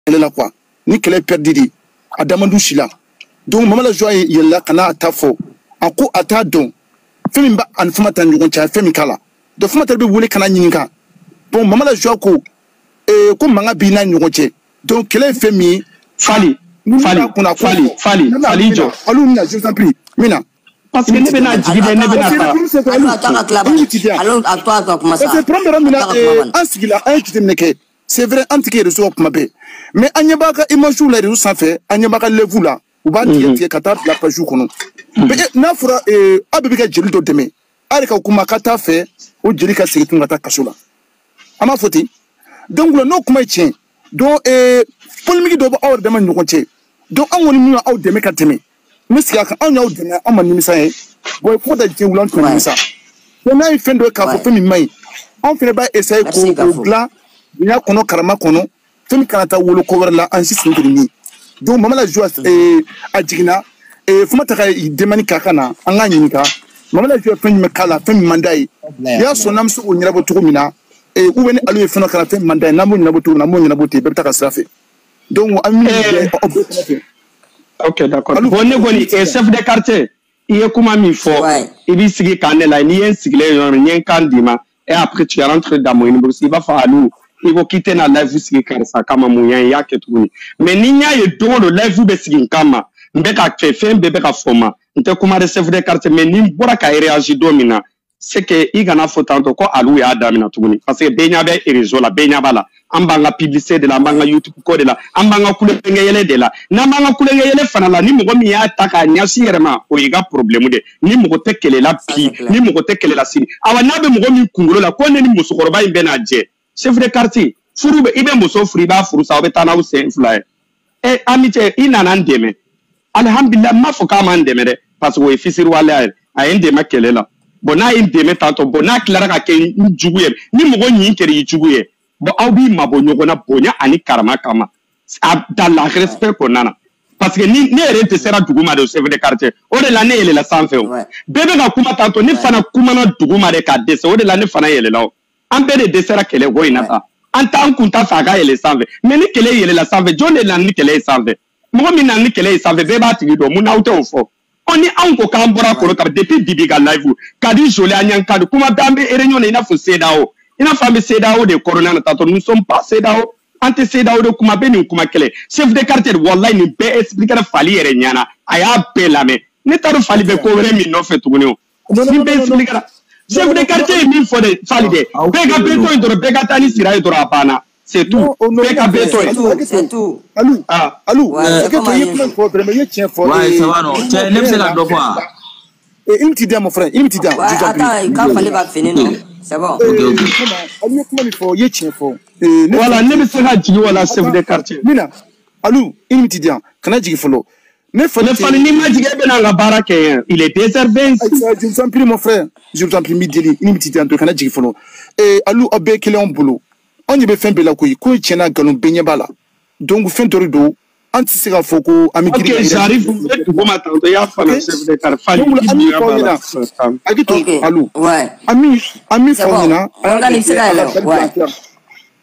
Kɛlɛ la quoi, ni kɛlɛ perdu de a damandu si la. Donc Mama la Joie yɛlɛla ka n'a ta fɔ, a ko a t'a dɔn fɛn min b'a ani Fomata ni ɲɔgɔn cɛ, a ye fɛn min k'a la. Donc Fomata bɛ wele ka na ɲininka. Bon, Mama la Joie ko ko mankan b'i n'a ɲɔgɔn cɛ, donc kɛlɛ ye fɛn min ye. Fali, Fali, Fali, Fali, Fali, jɔ. Alu mina, je vous en prie, mina. Parce que ne bɛna jigi dɛ, ne bɛna taa. Alu, a to a ka tila bani. Alu, a to a ka kuma sa. Parce que problème yɔrɔ min na, A to a ka kuma bani. An sigila, an ye jateminɛ kɛ. C'est vrai, an tigi réseau kuma bɛɛ, mais an ɲɛ b'a ka image la réseau sanfɛ, an ɲɛ b'a ka live la, u b'a tigɛ tigɛ ka taa bila page kɔnɔ. Mais n'a fɔra aw bɛɛ bɛ ka jeli dɔ dɛmɛ, a yɛrɛ ka kuma ka taa fɛ, o jeli ka segin tun ka taa kaso la, an b'a fɔ ten. Donc n'o kuma ye tiɲɛ, donc polémique dɔ bɛ aw yɛrɛ dama ni ɲɔgɔn cɛ. Donc an kɔni min y'aw dɛmɛ ka tɛmɛ, n bɛ segin a kan, anw y'aw dɛmɛ, anw ma nimisa ye. Bon, fo ka taa diɲɛ wuli, an tun ma nimisa. Donc n'a ye fɛn dɔ ye k'a fɔ fɛn min man ɲi, anw fana b'a essayer Merci, k'o Gafo. dilan bonya kɔnɔ, karama kɔnɔ, fɛn min kana taa wolo ko wɛrɛ la, an si sen tɛ nin ye. Donc Mama la Joie, a jiginna, Fomata ka demande k'a ka na, an k'a ɲininka Mama la Joie fɛn jumɛn k'a la, fɛn min man d'a ye. Y'a sɔn n'an bɛ se k'o ɲɛnabɔ cogo min na, ou bien ni Alu ye fɛn dɔ k'a la, fɛn min man d'a ye, n'an b'o ɲɛnabɔ cogo min na, an b'o ɲɛnabɔ ten, bɛɛ bɛ taa ka sira fɛ. Donc an bɛ min bɛ aw bɛɛ fana fɛ. Ok, d'accord. Alu, Bon, ne kɔni, chef de quartier, i ye kuma min fɔ, i b'i sigi k'an ne la, n'i ye n sigilen ye yɔrɔ min, n ye n kan d'i ma, et après tu rentres dans mon inbox, i b'a fɔ Alu, i ko k'i tɛna live sigi karisa kama, mun y'a ye, i y'a kɛ tuguni. Mais ni n y'a ye don o don live bɛ sigi n kama, n bɛ ka kɛ fɛn bɛɛ bɛ ka fɔ n ma, n tɛ kuma de, chef de quartier, mais ni n bɔra ka réagir don min na, c'est que i kana fɔ tantôt ko Alu y'a daminɛ tuguni, parce que bɛɛ ɲɛ bɛ réseau la, bɛɛ ɲɛ b'a la. An b'an ka publicité de la, an b'an ka YouTube ko de la, an b'an ka kulonkɛ yɛlɛ de la. N'an b'an ka kulonkɛ yɛlɛ fana la, ni mɔgɔ min y'a ta k'a ɲɛsin yɛrɛ ma, o y'i ka problème de. Ni mɔgɔ tɛ kɛlɛ la bi, ni mɔgɔ tɛ kɛlɛ la sini, awa n'a bɛ mɔgɔ min kunkolo la ko ne ni musokɔrɔba in bɛ n'a jɛ, chef de quartier, furu bɛ, i bɛ muso furu, i b'a furu sa, aw bɛ taa n'aw sen fila ye. Ɛ, amitié, i nana n dɛmɛ, alihamudulila, n m'a fɔ k'a ma n dɛmɛ dɛ, parce que o ye fisiriwaleya ye, a ye n dɛmɛ kɛlɛ la. Bon, n'a ye n dɛmɛ tantôt, bon, n'a tilara ka kɛ n jugu ye, ni mɔgɔ ɲin kɛra i jugu ye, bon, aw b'i mabɔ ɲɔgɔn na bonya ani karama kama, dans la respect kɔnɔna na, parce que ni ne yɛrɛ dɛsɛra dugu ma de, chef de quartier, o de la ne yɛlɛla sanfɛ. O bɛɛ bɛ ka kuma tantôt, ne fana kumana dugu ma de ka dɛsɛ, o de la ne fana yɛlɛla. O an bɛɛ de dɛsɛra kɛlɛ ko in na sa, an t'an kun ta fɛ a ka yɛlɛ sanfɛ, mais ni kɛlɛ yɛlɛla sanfɛ, jɔn de nana ni kɛlɛ ye sanfɛ? Mɔgɔ min nana ni kɛlɛ ye sanfɛ, bɛɛ b'a tigi dɔn. Mun n'aw tɛ o fɔ? Ɔ, ni anw ko k'an bɔra kɔrɔ ka depuis Bibi ka live ka di joli, an y'an kan kuma bɛɛ, an bɛ réunion na i n'a fɔ CEDEAO, i n'a fɔ an bɛ CEDEAO de kɔnɔna na tantôt. Nous sommes pas CEDEAO, an tɛ CEDEAO de kuma bɛ nin kuma kɛlɛ. Chef de quartier, wallahi, nin bɛɛ expliquer Fali yɛrɛ ɲɛna, a y'a bɛɛ lamɛn. Ne t'a dɔn Fali bɛ ko wɛrɛ min nɔfɛ tuguni. O nin bɛɛ expliquer, chef de quartier ye min fɔ dɛ, Fali dɛ, bɛɛ ka bɛɛ to yen dɔrɔn, bɛɛ ka taa ni sira ye dɔrɔn, a banna, c'est tout, bɛɛ ka bɛɛ to yen. C'est tout. Alu, ah. Alu, c'est que i ye kuma fɔ vraiment, i ye tiɲɛ fɔ. Ouais, ça va, non? Cɛ, ne bɛ se ka dɔ fɔ wa? Une petite dent, mon frère, une petite dent. Ouais, attends, quand Fali va finir, non? C'est bon. Ok. Alu ye kuma min fɔ, i ye tiɲɛ fɔ. Voilà, ne bɛ se ka jigin wala, chef de quartier? Mina, Alu, une petite dent, kana jigin fɔlɔ. Ne Fali, ne Fali, n'i ma jigin, e bɛna n ka baara kɛ yan. Il est 2h20. Je vous en prie, mon frère. Je vous en prie, n b'i deli, une petite dent, kana jigin fɔlɔ. Alu, aw bɛɛ kelen anw bolo. Anw ɲɛ bɛ fɛn bɛɛ la koyi, ko tiɲɛna, nkalon bɛɛ ɲɛ b'a la. Donc fɛn dɔ de don, an tɛ se k'a fɔ ko an bɛ girin. Ok, j'arrive, n bɛ dugu ma tantôt, i y'a faamuya, chef de quartier. Fali, Donc an min fɔ aw ɲɛna, hakili to, Alu. An min fɔ aw ɲɛna,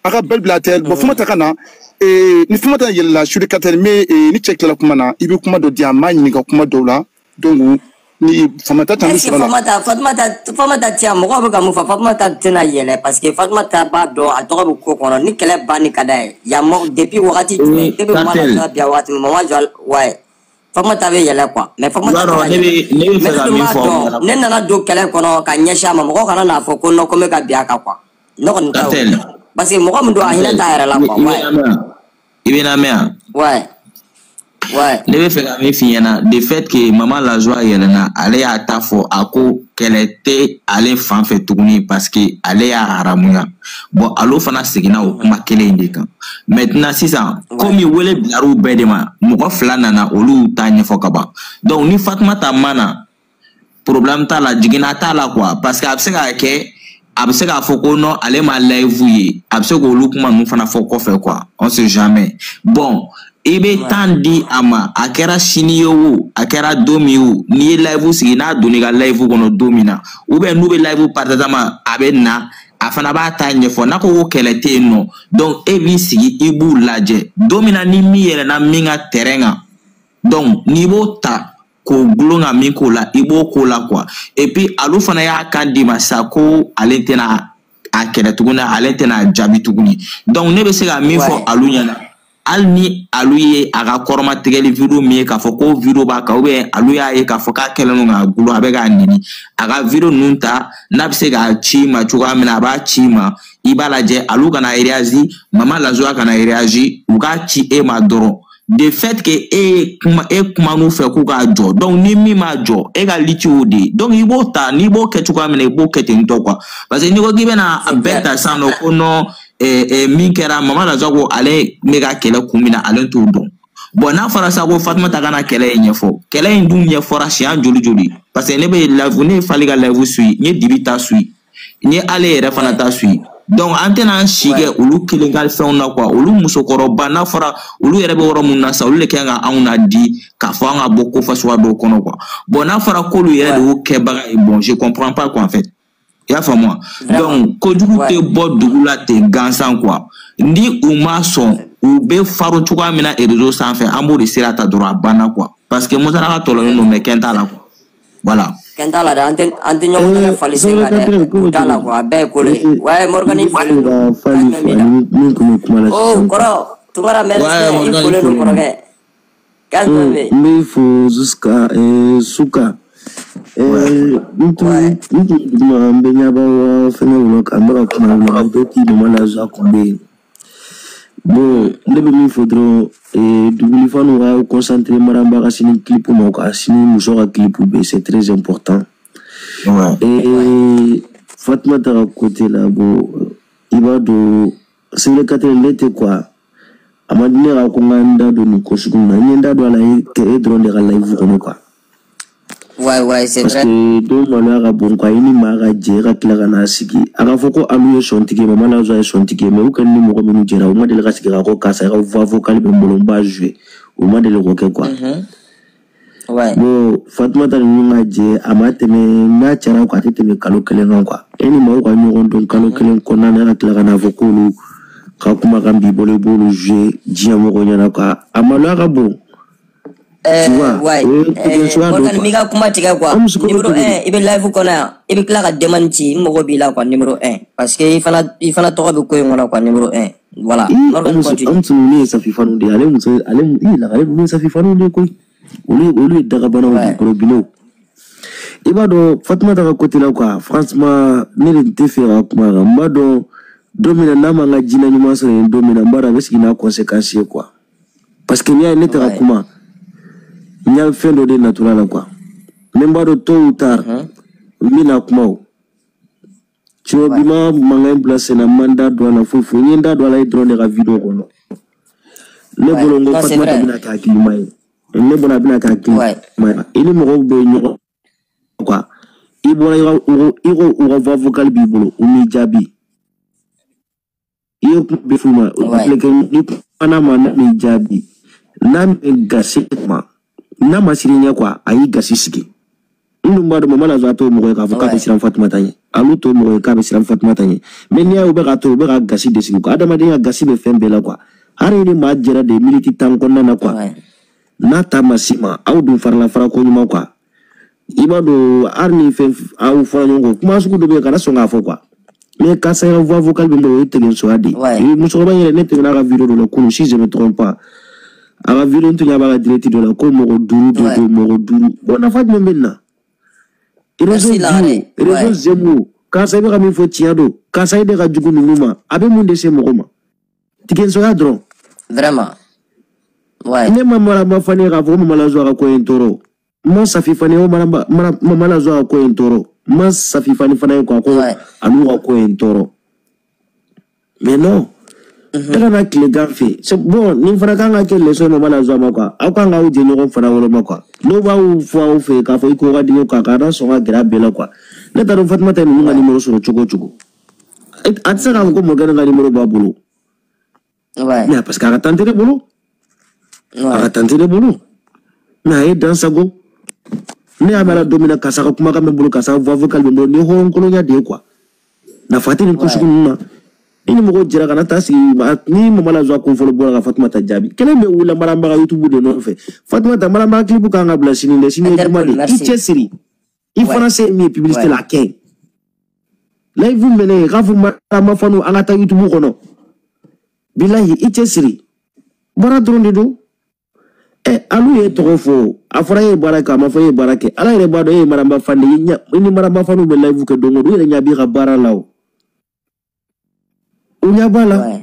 a ka bɛɛ bila a tɛ. Bon, Fomata ka na, ni Fomata yɛlɛla chef de quartier, mais ni cɛ tilala kuma na, i bɛ kuma dɔ di yan, n b'a ɲininka kuma dɔw la. Donc ni Famata tan bɛ Est-ce que sɔrɔ la. Famata, Fatumata, Famata ti yan, mɔgɔw bɛ ka mun fɔ, Fatumata tɛna yɛlɛ parce que Fatumata b'a dɔn a tɔgɔ bɛ ko kɔnɔ, ni kɛlɛ banni ka d'a ye yan mɔ depuis wagati jumɛn, depuis Mama la bi wagati min, Mama jɔ, ouais, Famata bɛ yɛlɛ quoi, mais Famata tɛna yɛlɛ. Ne bɛ fɛ Mais ne ka dun min b'a fɔ aw dɔn ɲɛna. Ne nana don kɛlɛ kɔnɔ ka ɲɛsin a ma, mɔgɔw kana n'a fɔ ko non, ko n bɛ ka bin a kan quoi, ne kɔni ta y'o Cartel. ye, parce que mɔgɔ min don, a hinɛ t'a yɛrɛ la quoi. I bɛ Ouais. na mɛn wa? I bɛ na mɛn wa? Ouais. Ne bɛ fɛ ka min f'i ɲɛna, de fait que Mama la Joie yɛlɛnna, ale y'a ta fɔ, a ko kɛlɛ tɛ ale fan fɛ tuguni parce que ale y'a haramuya. Bon, alo fana seginna o kuma kelen in de kan. Maintenant sisan, komi wele bilar'u bɛɛ de ma, mɔgɔ fila nana, olu t'a ɲɛfɔ ka ban. Donc ni Fatumata ma na, problème t'a la, jiginna t'a la quoi, parce que a bɛ se k'a kɛ, a bɛ se k'a fɔ ko non, ale ma live ye, a bɛ se k'olu kuma ninnu fana fɔ kɔfɛ quoi, on sait jamais. Bon, i bɛ temps di a ma, a kɛra sini ye o, a kɛra don min o, n'i ye live sigi, n'a donn'i ka live kɔnɔ don min na, ou bien n'u bɛ live partager ma, a bɛ na. A fana b'a ta ɲɛfɔ n'a ko kɛlɛ tɛ yen nɔ donc e b'i sigi i b'u lajɛ don min na ni min yɛlɛnna min ka terrain kan donc n'i b'o ta k'o gulon ka min k'o la i b'o k'o la quoi. Et puis alu fana y'a kan d'i ma sa ko ale tɛna a kɛlɛ tuguni, ale tɛna a jaabi tuguni. Donc ne bɛ se ka min fɔ alu ɲɛna, hali ni alu ye a ka kɔrɔmatigɛli vidéo min ye k'a fɔ ko vidéo b'a kan ou bien alu y'a ye k'a fɔ k'a kɛlen don k'a gulon a bɛ k'a nɛni, a ka vidéo ninnu ta n'a bɛ se k'a ci i ma cogoya min na a b'a ci i ma, i b'a lajɛ alu kana réagir, Mama Lazoya kana réagir, u k'a ci e ma dɔrɔn. De fait que e kuma n'u fɛ k'u k'a jɔ, donc ni min m'a jɔ e ka liti y'o de ye, donc i b'o ta n'i b'o kɛ cogoya min na i b'o kɛ ten tɔ quoi. Parce que n'i ko k'i bɛna a bɛɛ ta sisan nɔ ko non min kɛra Mama Lazoya ko ale bɛ ka kɛlɛ kun min na ale t'o dɔn. Bon n'a fɔra sa ko Fatumata kana kɛlɛ in ɲɛfɔ, kɛlɛ in dun ɲɛfɔra siɲɛ joli joli, parce que ne bɛ live, ne ye Fali ka live suit, n ye Dibi ta suit, n ye ale yɛrɛ fana ta suit. Donc an tɛna an si kɛ olu kelen ka fɛnw na quoi. Olu musokɔrɔba n'a fɔra olu yɛrɛ bɛ yɔrɔ mun na sa, olu de kan ka anw na di k'a fɔ an ka bɔ ko fasuguya dɔw kɔnɔ quoi. Bon n'a fɔra k'olu yɛrɛ de y'o kɛbaga ye, bon je comprends pas quoi en fait. I y'a faamu wa? Donc kojugu tɛ bɔ dugu la ten gansan quoi. Ni u ma sɔn u bɛ farin cogoya min na réseau sanfɛ, an b'o de sira ta dɔrɔn a banna quoi. Parce que Musaraka tɔlɔlen don mais kɛn t'a la quoi. Voilà. Kɛn t'a la dɛ, an tɛ ɲɔgɔn tɛgɛ fali sen kan dɛ, t'a la quoi, a bɛɛ ye kolo ye. Ouais, Morgan i folen don. Min tun bɛ kuma la sisan. Oh kɔrɔ, Tunkara merci, i folen don kɔrɔkɛ. N b'i fo jusqu'à suka. N tun duguma n bɛ ɲɛbaa fɛngɛw la, an bɛ ka kuma la, an bɛɛ k'i Mama Lazoya kun bɛ yen. Bon ne bɛ min fɔ dɔrɔn, dugulifaniw ka concentré Maramba ka sini clip ma, ka sini muso ka clip bɛ, c'est très important. Et Fatumata ka côté la, bon i b'a dɔn sɛbɛn katɛ ne tɛ quoi, a ma di ne ka ko n ka n da don nin ko sugu in na, n ye n da don a la e dɔrɔn de ka live kɔnɔ quoi. Ouais, c'est vrai. Parce que dɔw maloya ka bon quoi, i ni maa ka jɛ e ka tila ka n'a sigi a ka fɔ ko alu ye sɔntigi ye, Mama Lazoya ye sɔntigi ye, mais u kɛlen ni mɔgɔ minnu jɛra u ma deli ka sigi k'a ko karisa i ka voix vocale bɛ n bolo n b'a jouer, u ma deli k'o kɛ quoi. Bon Fatumata ninnu ka jɛ a ma tɛmɛ, n'a cayara quoi a tɛ tɛmɛ kalo kelen kan quoi. E ni maaw ka ɲɔgɔn dɔn kalo kelen kɔnɔna na, e ka tila ka n'a fɔ k'olu ka kumakan b'i bolo i b'olu jouer diɲɛ mɔgɔw ɲɛna quoi, a maloya ka bon. Ouais, Morgan mi ka kuma tigɛ quoi. Numéro 1 i bɛ live kɔnɔ yan, i bɛ tila ka demande ci, n mago b'i la quoi numéro 1, parce que i fana tɔgɔ bɛ ko in kɔnɔ quoi numéro 1. Voilà. Morgan continue. An muso ninnu ye safifaniw de ye, ale muso ale i lagare ninnu ye safifaniw de ye koyi, olu ye dagabanaw de ye, kɔrɔbilenw. I b'a dɔn Fatumata ka côté la quoi, franchement ne de tɛ fɛ ka kuma kan, n b'a dɔn don min na n'a ma n ka jinɛ ɲuman sɔrɔ yen don min na, n b'a dɔn a bɛ sigi n'a conséquence ye quoi. Parce que n'i y'a ye ne tɛ ka kuma, n y'a fɛn dɔ de natura la quoi, mais n b'a dɔn tôt ou tard n bɛna kuma o. Sinon bi ma mankan in bila sen na, n ma n da don a la foyi foyi, n ye n da don a la e dɔrɔn de ka vidéo kɔnɔ. Ne bolo n ko Fatumata bɛna kɛ hakilima ye, ne bolo a bɛna kɛ hakilima ye. I ni mɔgɔw bɛ ɲɔgɔn quoi, i bɔra i ko u ka voix vocale b'i bolo, u m'i jaabi, i ye kuma bɛɛ f'u ma, ni kumana ma n'a m'i jaabi, n'a m'i gasi ma, n'a ma siran ɲɛ quoi, a y'i gasi sigi. N dun b'a dɔn Mama Lazoya t'o mɔgɔ ye k'a fɔ k'a bɛ siran Fatumata ɲɛ, alu t'o mɔgɔ ye k'a bɛ siran Fatumata ɲɛ, mais n'i y'a ye u bɛ k'a to u bɛ ka gasi de sigi quoi, adamadenya gasi bɛ fɛn bɛɛ la quoi, hali ni maa jɛra de miniti tan kɔnɔna na quoi, n'a ta ma s'i ma, aw dun farala fara ko ɲuman quoi, i b'a dɔn hali ni fɛn aw fɔra ɲɔgɔn kɔ kuma sugu dɔ bɛ yen kana sɔn k'a fɔ quoi, mais karisa ka voix vocale bɛ n bolo o ye tɛgɛnsoya de ye. Musokɔrɔba in yɛrɛ ne tɛmɛna a ka vidéo dɔ la kunun, si je me trompe pas, a ka vidéo tun ɲɛ b'a ka direct dɔ la ko mɔgɔ duuru de don, mɔgɔ duuru, bon nafa jumɛn bɛ nin na? Réseau du réseau zemu, karisa i bɛ ka min fɔ tiɲɛ don, karisa e de ka jugu ninnu ma, a bɛ mun de se mɔgɔ ma? Tigɛnsoya dɔrɔn. Vraiment. Ouais. Ne ma Maramba Fane k'a fɔ ko Mama Lazoya ka ko ye n tɔɔrɔ, n ma Safi Fane ko Mama Lazoya ka ko ye n tɔɔrɔ, n ma Safi Fane fana ye quoi ko a n'u ka ko ye n tɔɔrɔ. Mais non. E ka na tilegan fɛ, c'est bon nin fana kan ka kɛ leçon ye Mama Lazoya ma quoi, aw kan k'aw jɛ ɲɔgɔn fana woloma quoi, n'o b'aw fɔ aw fɛ k'a fɔ i ko ka di n ye quoi, k'a na sɔn ka gɛrɛ a bɛɛ la quoi. Ne t'a dɔn Fatumata ye ninnu ka numéro sɔrɔ cogo o cogo, a tɛ se k'a fɔ ko Morgan ka numéro b'a bolo. Mais parce que a ka tante de bolo, a ka tante de bolo, mais a ye dan sago. Ne y'a mɛn la don min na karisa ka kumakan bɛ n bolo, karisa ka voix vocale bɛ n bolo, nin ye hɔrɔnkolonya de ye quoi. Nafa tɛ nin ko sugu ninnu na. I ni mɔgɔw jɛra kana taa sigi ni Mama la Joie kun fɔlɔ bɔra ka Fatumata jaabi. Kelen bɛ wuli Marambaga YouTube de nɔfɛ. Fatumata Marambaga clip kan ka bila sini dɛ, sini ye juma de. I cɛsiri. I fana se min ye publicité la a kɛ. Live mɛnɛ k'a fɔ Maramba fanu an ka taa YouTube kɔnɔ. Bilahi i cɛsiri. Baara dɔrɔn de don. Alu ye tɔgɔ fɔ a fɔra e ye baara kɛ a ma fɔ e ye baara kɛ. Ala yɛrɛ b'a dɔn e ye Maramba fan de ye. I ni Maramba fanu bɛ live kɛ don o don, u yɛrɛ ɲɛ b'i ka baara la o. U ɲɛ b'a la.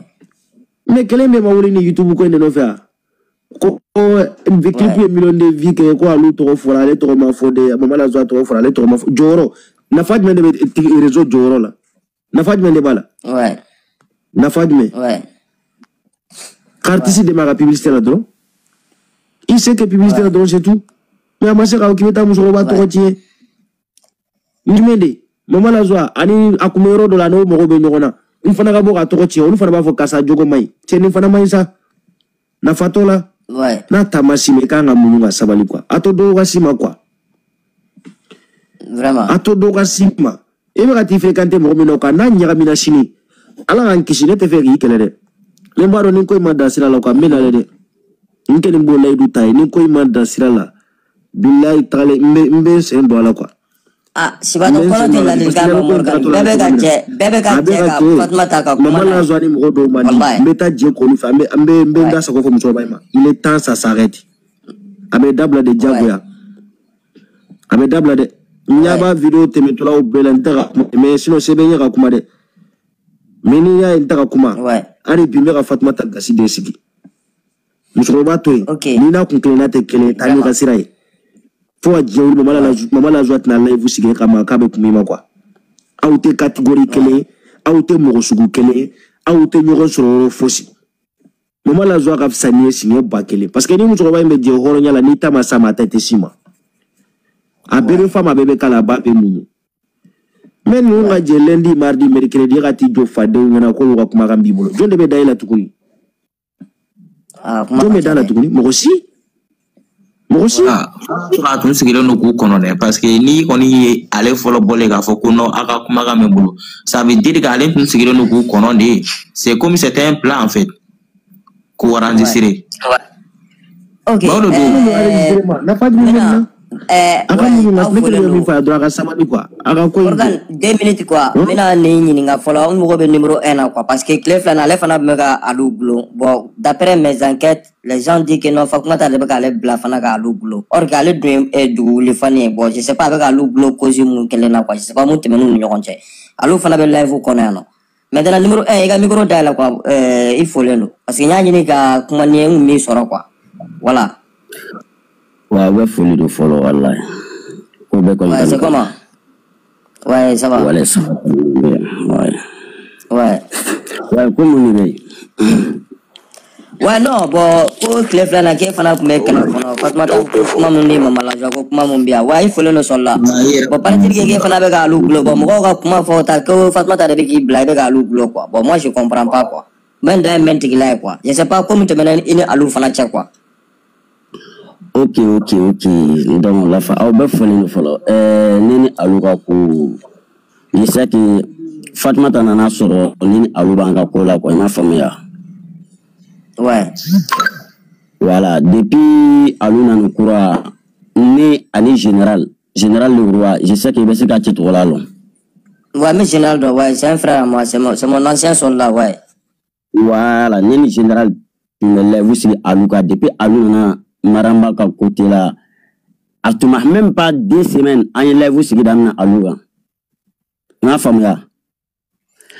Mais kelen bɛɛ ma wuli ni YouTube ko in de nɔfɛ a. Ko clip ye million de vues kɛ ko alu tɔgɔ fɔra ale tɔgɔ ma fɔ dɛ, Mama la Joie tɔgɔ fɔra ale tɔgɔ ma fɔ. Jɔyɔrɔ nafa jumɛn de bɛ réseau jɔyɔrɔ la? Nafa jumɛn de b'a la? Nafa jumɛn? Ka artiste dɛmɛ a ka publicité la dɔrɔn. I se kɛ publicité la dɔrɔn, c'est tout. Mais a ma se k'a fɔ k'i bɛ taa musokɔrɔba tɔgɔ tiɲɛ. Jumɛn de? Mama la Joie ani a kun bɛ yɔrɔ dɔ la n'o mɔgɔw bɛ ɲɔgɔn na. N fana ka bɔ ka tɔgɔ tiɲɛ, olu fana b'a fɔ karisa jogo man ɲi. Cɛ nin fana man ɲi sa. Nafa t'o la. N'a ta ma s'i ma i kan ka muɲu ka sabali quoi. A to dɔw ka s'i ma quoi. Vraiment. A to dɔw ka s'i ma. I bɛ ka t'i fréquenter mɔgɔ min na o kan n'a ɲagamina sini. Ala k'an kisi ne tɛ fɛ k'i kɛlɛ dɛ. Ne b'a dɔn ni ko in ma dan sira la quoi n bɛ na dɛ. N kɛlen b'o layidu ta ye ni ko in ma dan sira la. Bilahi tagalen n bɛ n sen don a la quoi. Ah, Sibato kɔnɔ tɛ ladilikan dɔn Morgan. Bɛɛ bɛ ka jɛ, bɛɛ bɛ ka jɛ ka Fatumata ka kuma Mama la Joie ni mɔgɔ dɔw man di. N bɛ taa jɛ k'olu fɛ, n bɛ n da sago fɔ musokɔrɔba in ma. Il est temps ça s'arrête. A bɛ dabila de diyagoya. A bɛ dabila dɛ. N ɲɛ b'a vidéo tɛmɛtɔlaw bɛɛ la n tɛ ka kuma mais sinon se bɛ n ye ka kuma dɛ. Mais n'i y'a ye n tɛ ka kuma. Hali bi n bɛ ka Fatumata gasi de sigi. Musokɔrɔba to yen. N'i n'a kun kelenna tɛ kelen ye, taa n'i ka sira ye. Fo ka diɲɛ wuli Mama la Joie tɛna live sigi kama k'a bɛ kun i ma quoi. Aw tɛ catégorie kelen ye, aw tɛ mɔgɔ sugu kelen ye, aw tɛ ɲɔgɔn sɔrɔ yɔrɔ fosi. Mama la Joie ka fisa n'i ye siɲɛ 1000 parce que ni musokɔrɔba in bɛ jɛ hɔrɔnya la n'i ta ma s'a ma a ta tɛ s'i ma. A bɛɛ bɛ f'a ma a bɛɛ bɛ k'a la a ba bɛ muɲu. Mais ninnu ka jɛ lundi mardi mercredi e ka t'i jɔ fadenw ɲɛna k'olu ka kumakan b'i bolo. Jɔn de bɛ da e la tuguni? Jɔn bɛ da la tuguni? Mɔgɔ si. Mɔgɔ si. A tun sigilen don k'u kɔnɔ dɛ parce que n'i kɔni ye ale fɔlɔ bɔlen k'a fɔ ko non a ka kumakan bɛ n bolo, ça veut dire que ale tun sigilen don k'u kɔnɔ de. C'est comme c'était un plan en fait k'u enregistrer. Ok. Nafa jumɛn bɛ na? A ka muɲu ka ne kelen bɛ min fɔ a ye dɔrɔn a ka sabali quoi. A ka ko in Morgan, 2 minutes quoi. N bɛna nin ɲininka fɔlɔ, n mago bɛ numéro 1 na quoi parce que tile fila in na ale fana tun bɛ ka Alu gulon. Bon, d'après mes enquêtes, les gens disent que non Fatumata de bɛ k'ale bila fana ka Alu gulon. Or que ale dun ye dugu wuli fani ye. Bon, je sais pas a bɛ ka Alu gulon cause mun kelen na quoi. Je sais pas mun tɛmɛn'u ni ɲɔgɔn cɛ. Alu fana bɛ live kɔnɔ yan nɔ. Maintenant numéro 1 i ka micro dayɛlɛ quoi. I folen don parce que n y'a ɲini ka kuma ni ye n kun m'i sɔrɔ quoi. Voilà. Ouais, ouais, folie de follow, wallah. Ouais, c'est comment? Ouais, ça va. Ouais, ça va. Ouais. Ouais. Ouais, comment on est? Ouais, non, bon, ko tile fila na k'e fana tun bɛ kɛlɛ kɔnɔ Fatumata ko kuma mun di Mama la Joie ko kuma mun bɛ yan. Ouais, i folen don sɔrɔ la. Bon, paraît-il que k'e fana bɛ k'alu gulo. Bon, mɔgɔw ka kuma fɔ ta ko Fatumata de bɛ k'i bila i bɛ k'alu gulo quoi. Bon, moi je comprends pas quoi. N bɛ n dan ye mɛn tigila ye quoi. Je sais pas ko min tɛmɛna i ni alu fana cɛ quoi. Ok. Donc, la fa, aw bɛɛ fɔlen don fɔlɔ. Ne ni Alu ka ko, je sais que Fatumata nana sɔrɔ ne ni Alu b'an ka ko la quoi, i m'a faamuya. Ouais. Voilà, depuis Alu nana kura, ne ani général le roi, je sais que i bɛ se ka cɛ tɔgɔ la lɔn. Ouais, mais général dɔ, ouais, c'est un frère à moi, c'est mon ancien soldat, ouais. Voilà, ne ni général tun bɛ live sigi Alu kan depuis Alu nana Maramba ka côté la, a tun ma même pas 2 semaines an ye live sigi daminɛ Alu kan. I m'a faamuya.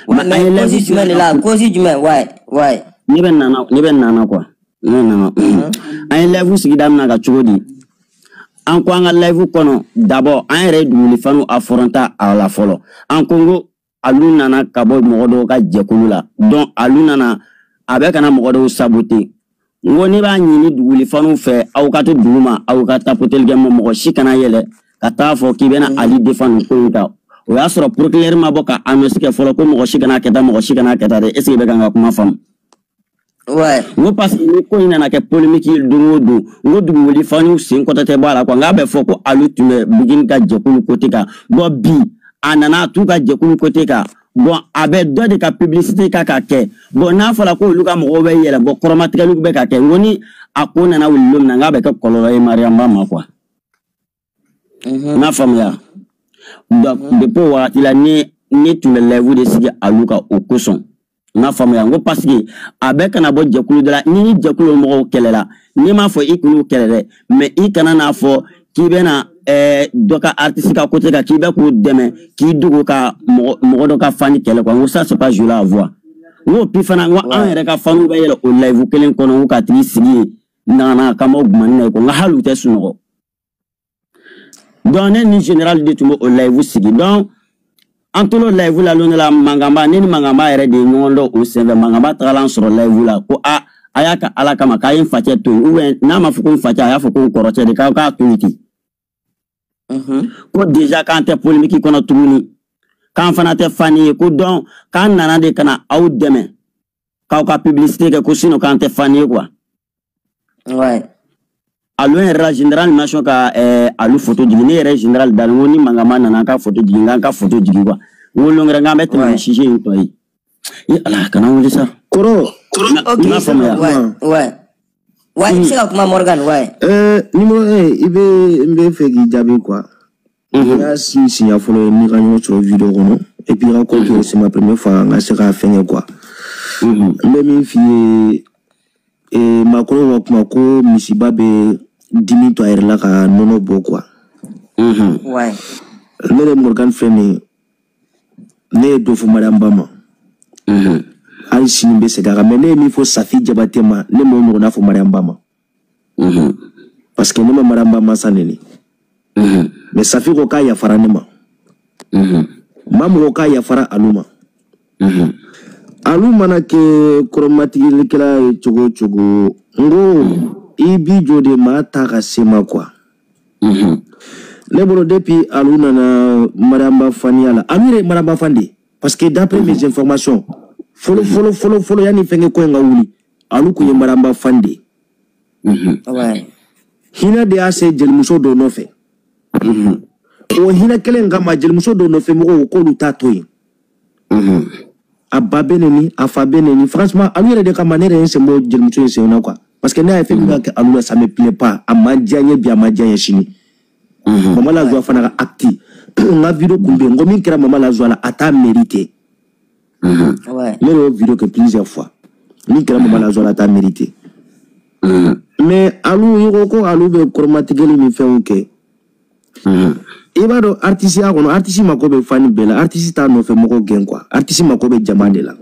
Ouais, mais cause jumɛn de la, cause jumɛn, ouais, ouais. Ne bɛ nana quoi. Ne bɛ nana. An ye live sigi daminɛ ka cogo di? An ko an ka live kɔnɔ d'abord an yɛrɛ ye dumuni affronter a la fɔlɔ. An ko n ko Alu nana ka bɔ mɔgɔ dɔw ka jɛkulu la. Donc Alu nana a bɛ ka na mɔgɔ dɔw saboter. N ko ne b'a ɲini dugulifaniw fɛ aw ka to dugu ma aw ka tapoteli kɛ mɔgɔ si kana yɛlɛ ka taa fɔ k'i bɛna Ali défendre nin ko in kan. O y'a sɔrɔ procureur ma bɔ ka annonce kɛ fɔlɔ ko mɔgɔ si kana kɛ tan mɔgɔ si kana kɛ tan dɛ. Est ce que i bɛ ka n ka kuma faamu? Ouais. N ko parce que ni ko in nana kɛ polémique ye don o don, n ko dugulifaniw sen kɔtɔ tɛ bɔ a la quoi. N k'a bɛ fɔ ko Alu tun bɛ Buguni ka jɛkulu côté kan. Bon bi a nana a t'u ka jɛkulu côté kan. Bon a bɛ dɔ de ka publicité ka kɛ. Bon n'a fɔra ko olu ka mɔgɔw bɛ yɛlɛ bon kɔrɔmatigɛliw bɛ ka kɛ, n ko ni a ko nana wuli don min na n k'a bɛ kɛ kɔlɔlɔ ye Mariam Ba ma quoi. N m'a faamuya. Donc depuis o wagati la ne tun bɛ live de sigi alu kan o kosɔn. N m'a faamuya, n ko parce que a bɛ kana bɔ jɛkulu dɔ la, ni jɛkulu mɔgɔw kɛlɛla, n'i m'a fɔ i kun'u kɛlɛ dɛ, mais i kana n'a fɔ k'i bɛna dɔ ka artiste ka côté kan k'i bɛ k'u dɛmɛ k'i dogo ka mɔgɔ dɔ ka fani kɛlɛ quoi. N ko ça c'est pas joli à voir. N ko puis fana n ko an yɛrɛ ka faniw bɛ yɛlɛ o live kelen kɔnɔ, n ko ka tigi sigi yen nana kamaw gumani na ye quoi, n ko hali u tɛ sunɔgɔ. Donc ne ni général de tun bɛ o live sigi. Donc an tolo live la lon dɔ la, Mankanba, ne ni Mankanba yɛrɛ de ye ɲɔgɔn dɔn o senfɛ. Mankanba tagala an sɔrɔ live la ko a y'a ka Ala kama k'a ye n facɛ to yen, ou bien n'a ma fɔ ko n facɛ, a y'a fɔ ko n kɔrɔcɛ de k'a to yen ten. Ko déjà k'an tɛ polémique kɔnɔ tuguni, k'an fana tɛ fani ye, ko donc k'an nana de ka na aw dɛmɛ k'aw ka publicité kɛ, ko sinon k'an tɛ fani ye quoi. Ouais. Alo yɛrɛ la général ma sɔn ka alu photo jigin. Ne yɛrɛ général dalen ko ni Mankanba nana an ka photo jigin, k'an ka photo jigin quoi. N ko lon wɛrɛ k'an bɛ tɛmɛ ni sujet in tɔ ye. E Ala kana wuli sa. Kɔrɔ. Ok. N m'a faamuya. Ouais. Ouais, i bɛ se ka kuma Morgan, ouais. Numéro 1, i bɛ n bɛ fɛ k'i jaabi quoi. N y'a siɲɛ fɔlɔ ye n'i ka ɲɔgɔn sɔrɔ vidéo kɔnɔ, et puis i ka compte c'est ma première fois n ka se k'a fɛngɛ quoi. N bɛ min f'i ye, maakɔrɔw ka kuma ko misiba bɛ dimi to a yɛrɛ la ka nɔnɔ bɔ quoi. Ouais. Ne yɛrɛ Morgan filɛ nin ye, ne ye dɔ fɔ Mariam Ba ma. Hali sini bɛ segin a kan, mais ne ye min fɔ Safi Jabate ma, ne m'o ɲɔgɔnna fɔ Mariam Ba ma. Parce que ne ma Mariam Ba mansa neni. Mais Safi ko k'a yafara ne ma. Maa mɔgɔ k'a yafara alu ma. Alu mana kɛ kɔrɔmatigilikɛla ye cogo o cogo, n ko i b'i jɔ de maa ta ka se ma quoi. Ne bolo depuis alu nana Mariam Ba faniya la, alu yɛrɛ ye Mariam Ba fan de ye. Parce que d'après mes informations, fɔlɔ fɔlɔ fɔlɔ fɔlɔ yanni fɛnkɛ ko in ka wuli, alu kun ye Mariam Ba fan de ye. Hinɛ de y'a se jelimuso dɔ nɔfɛ. O hinɛ kelen kama jelimuso dɔ nɔfɛ mɔgɔw k'olu t'a to yen. A ba bɛ neni, a fa bɛ neni. Franchement, alu yɛrɛ de kama ne yɛrɛ ye n sen bɔ jelimuso in sen na quoi. Parce que ne y'a ye fɛn min ka kɛ alu la, ça me plaît pas. A ma diya n ye bi, a ma diya n ye sini. Mama Lajoie fana ka acte, n ka vidéo kun bɛ yen, n ko min kɛra Mama Lajoie la, a t'a mérité. Ne yɛrɛ y'o vidéo kɛ plusieurs fois. Min kɛra Mama Lajoie la, a t'a mérité. Mais alu i ko ko alu bɛ kɔrɔmatigɛli ni fɛnw kɛ. I b'a dɔn artiste ya kɔnɔ, artiste mako bɛ fani bɛɛ la, artiste t'a nɔfɛ mɔgɔ gɛn quoi. Artiste mako bɛ jama de la.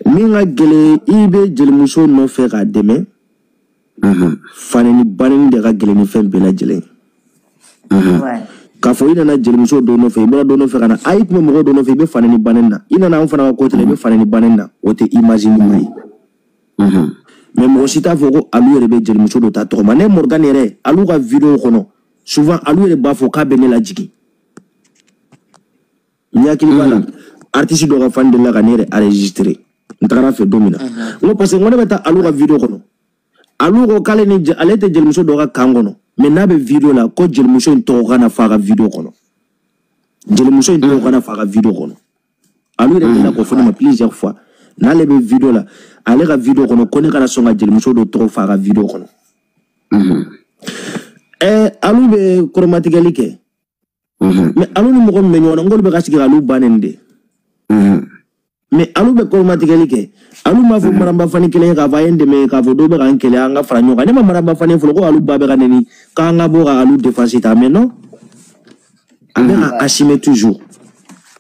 Min ka gɛlɛn, i bɛ jelimuso nɔfɛ k'a dɛmɛ. Faneni baneni de ka gɛlɛn ni fɛn bɛɛ lajɛlen. K'a fɔ i nana jelimuso dɔ nɔfɛ, i bɔra dɔ nɔfɛ ka na, a i tun bɛ mɔgɔ dɔ nɔfɛ, i bɛ faneni baneni na. I nana anw fana ka côté la, i bɛ faneni baneni na. O tɛ image ɲuman ye. Mais mɔgɔ si t'a fɔ ko alu yɛrɛ bɛ jelimuso dɔ ta tɔgɔ ma. Ne Morgan yɛrɛ, alu ka vidéo kɔnɔ, souvent alu yɛrɛ b'a fɔ k'a bɛ ne lajigin. N hakili b'a la, artiste dɔ ka fan delila ka ne yɛrɛ enregistrer. N tagara fɛ don min na. N ko parce que n ko ne bɛ taa alu ka vidéo kɔnɔ. Alu ko k'ale ni ale tɛ jelimuso dɔ ka kan kɔnɔ, mais n'a bɛ vidéo la ko jelimuso in tɔgɔ kana fɔ a ka vidéo kɔnɔ. Jelimuso in tɔgɔ kana fɔ a ka vidéo kɔnɔ. Alu yɛrɛ delila k'o fɔ ne ma plusieurs fois. N'ale bɛ vidéo la, ale ka vidéo kɔnɔ ko ne kana sɔn ka jelimuso dɔ tɔgɔ fɔ a ka vidéo kɔnɔ. Alu bɛ kɔrɔmatigɛli kɛ. Mais alu ni mɔgɔ min bɛ ɲɔgɔn na, n k'olu bɛ ka sigi k'alu ba nɛni de. Mais alu bɛ kɔrɔmatigɛli kɛ. Alu m'a fɔ Mariam Ba fani kelen ye k'a fɔ a ye n dɛmɛ, k'a fɔ dɔw bɛ k'an kɛlɛ, an ka fara ɲɔgɔn kan. Ne ma Mariam Ba fani fɔlɔ ko alu ba bɛ ka nɛni, k'an ka bɔ ka alu défense ta. Mais non, a bɛ ka assumer toujours.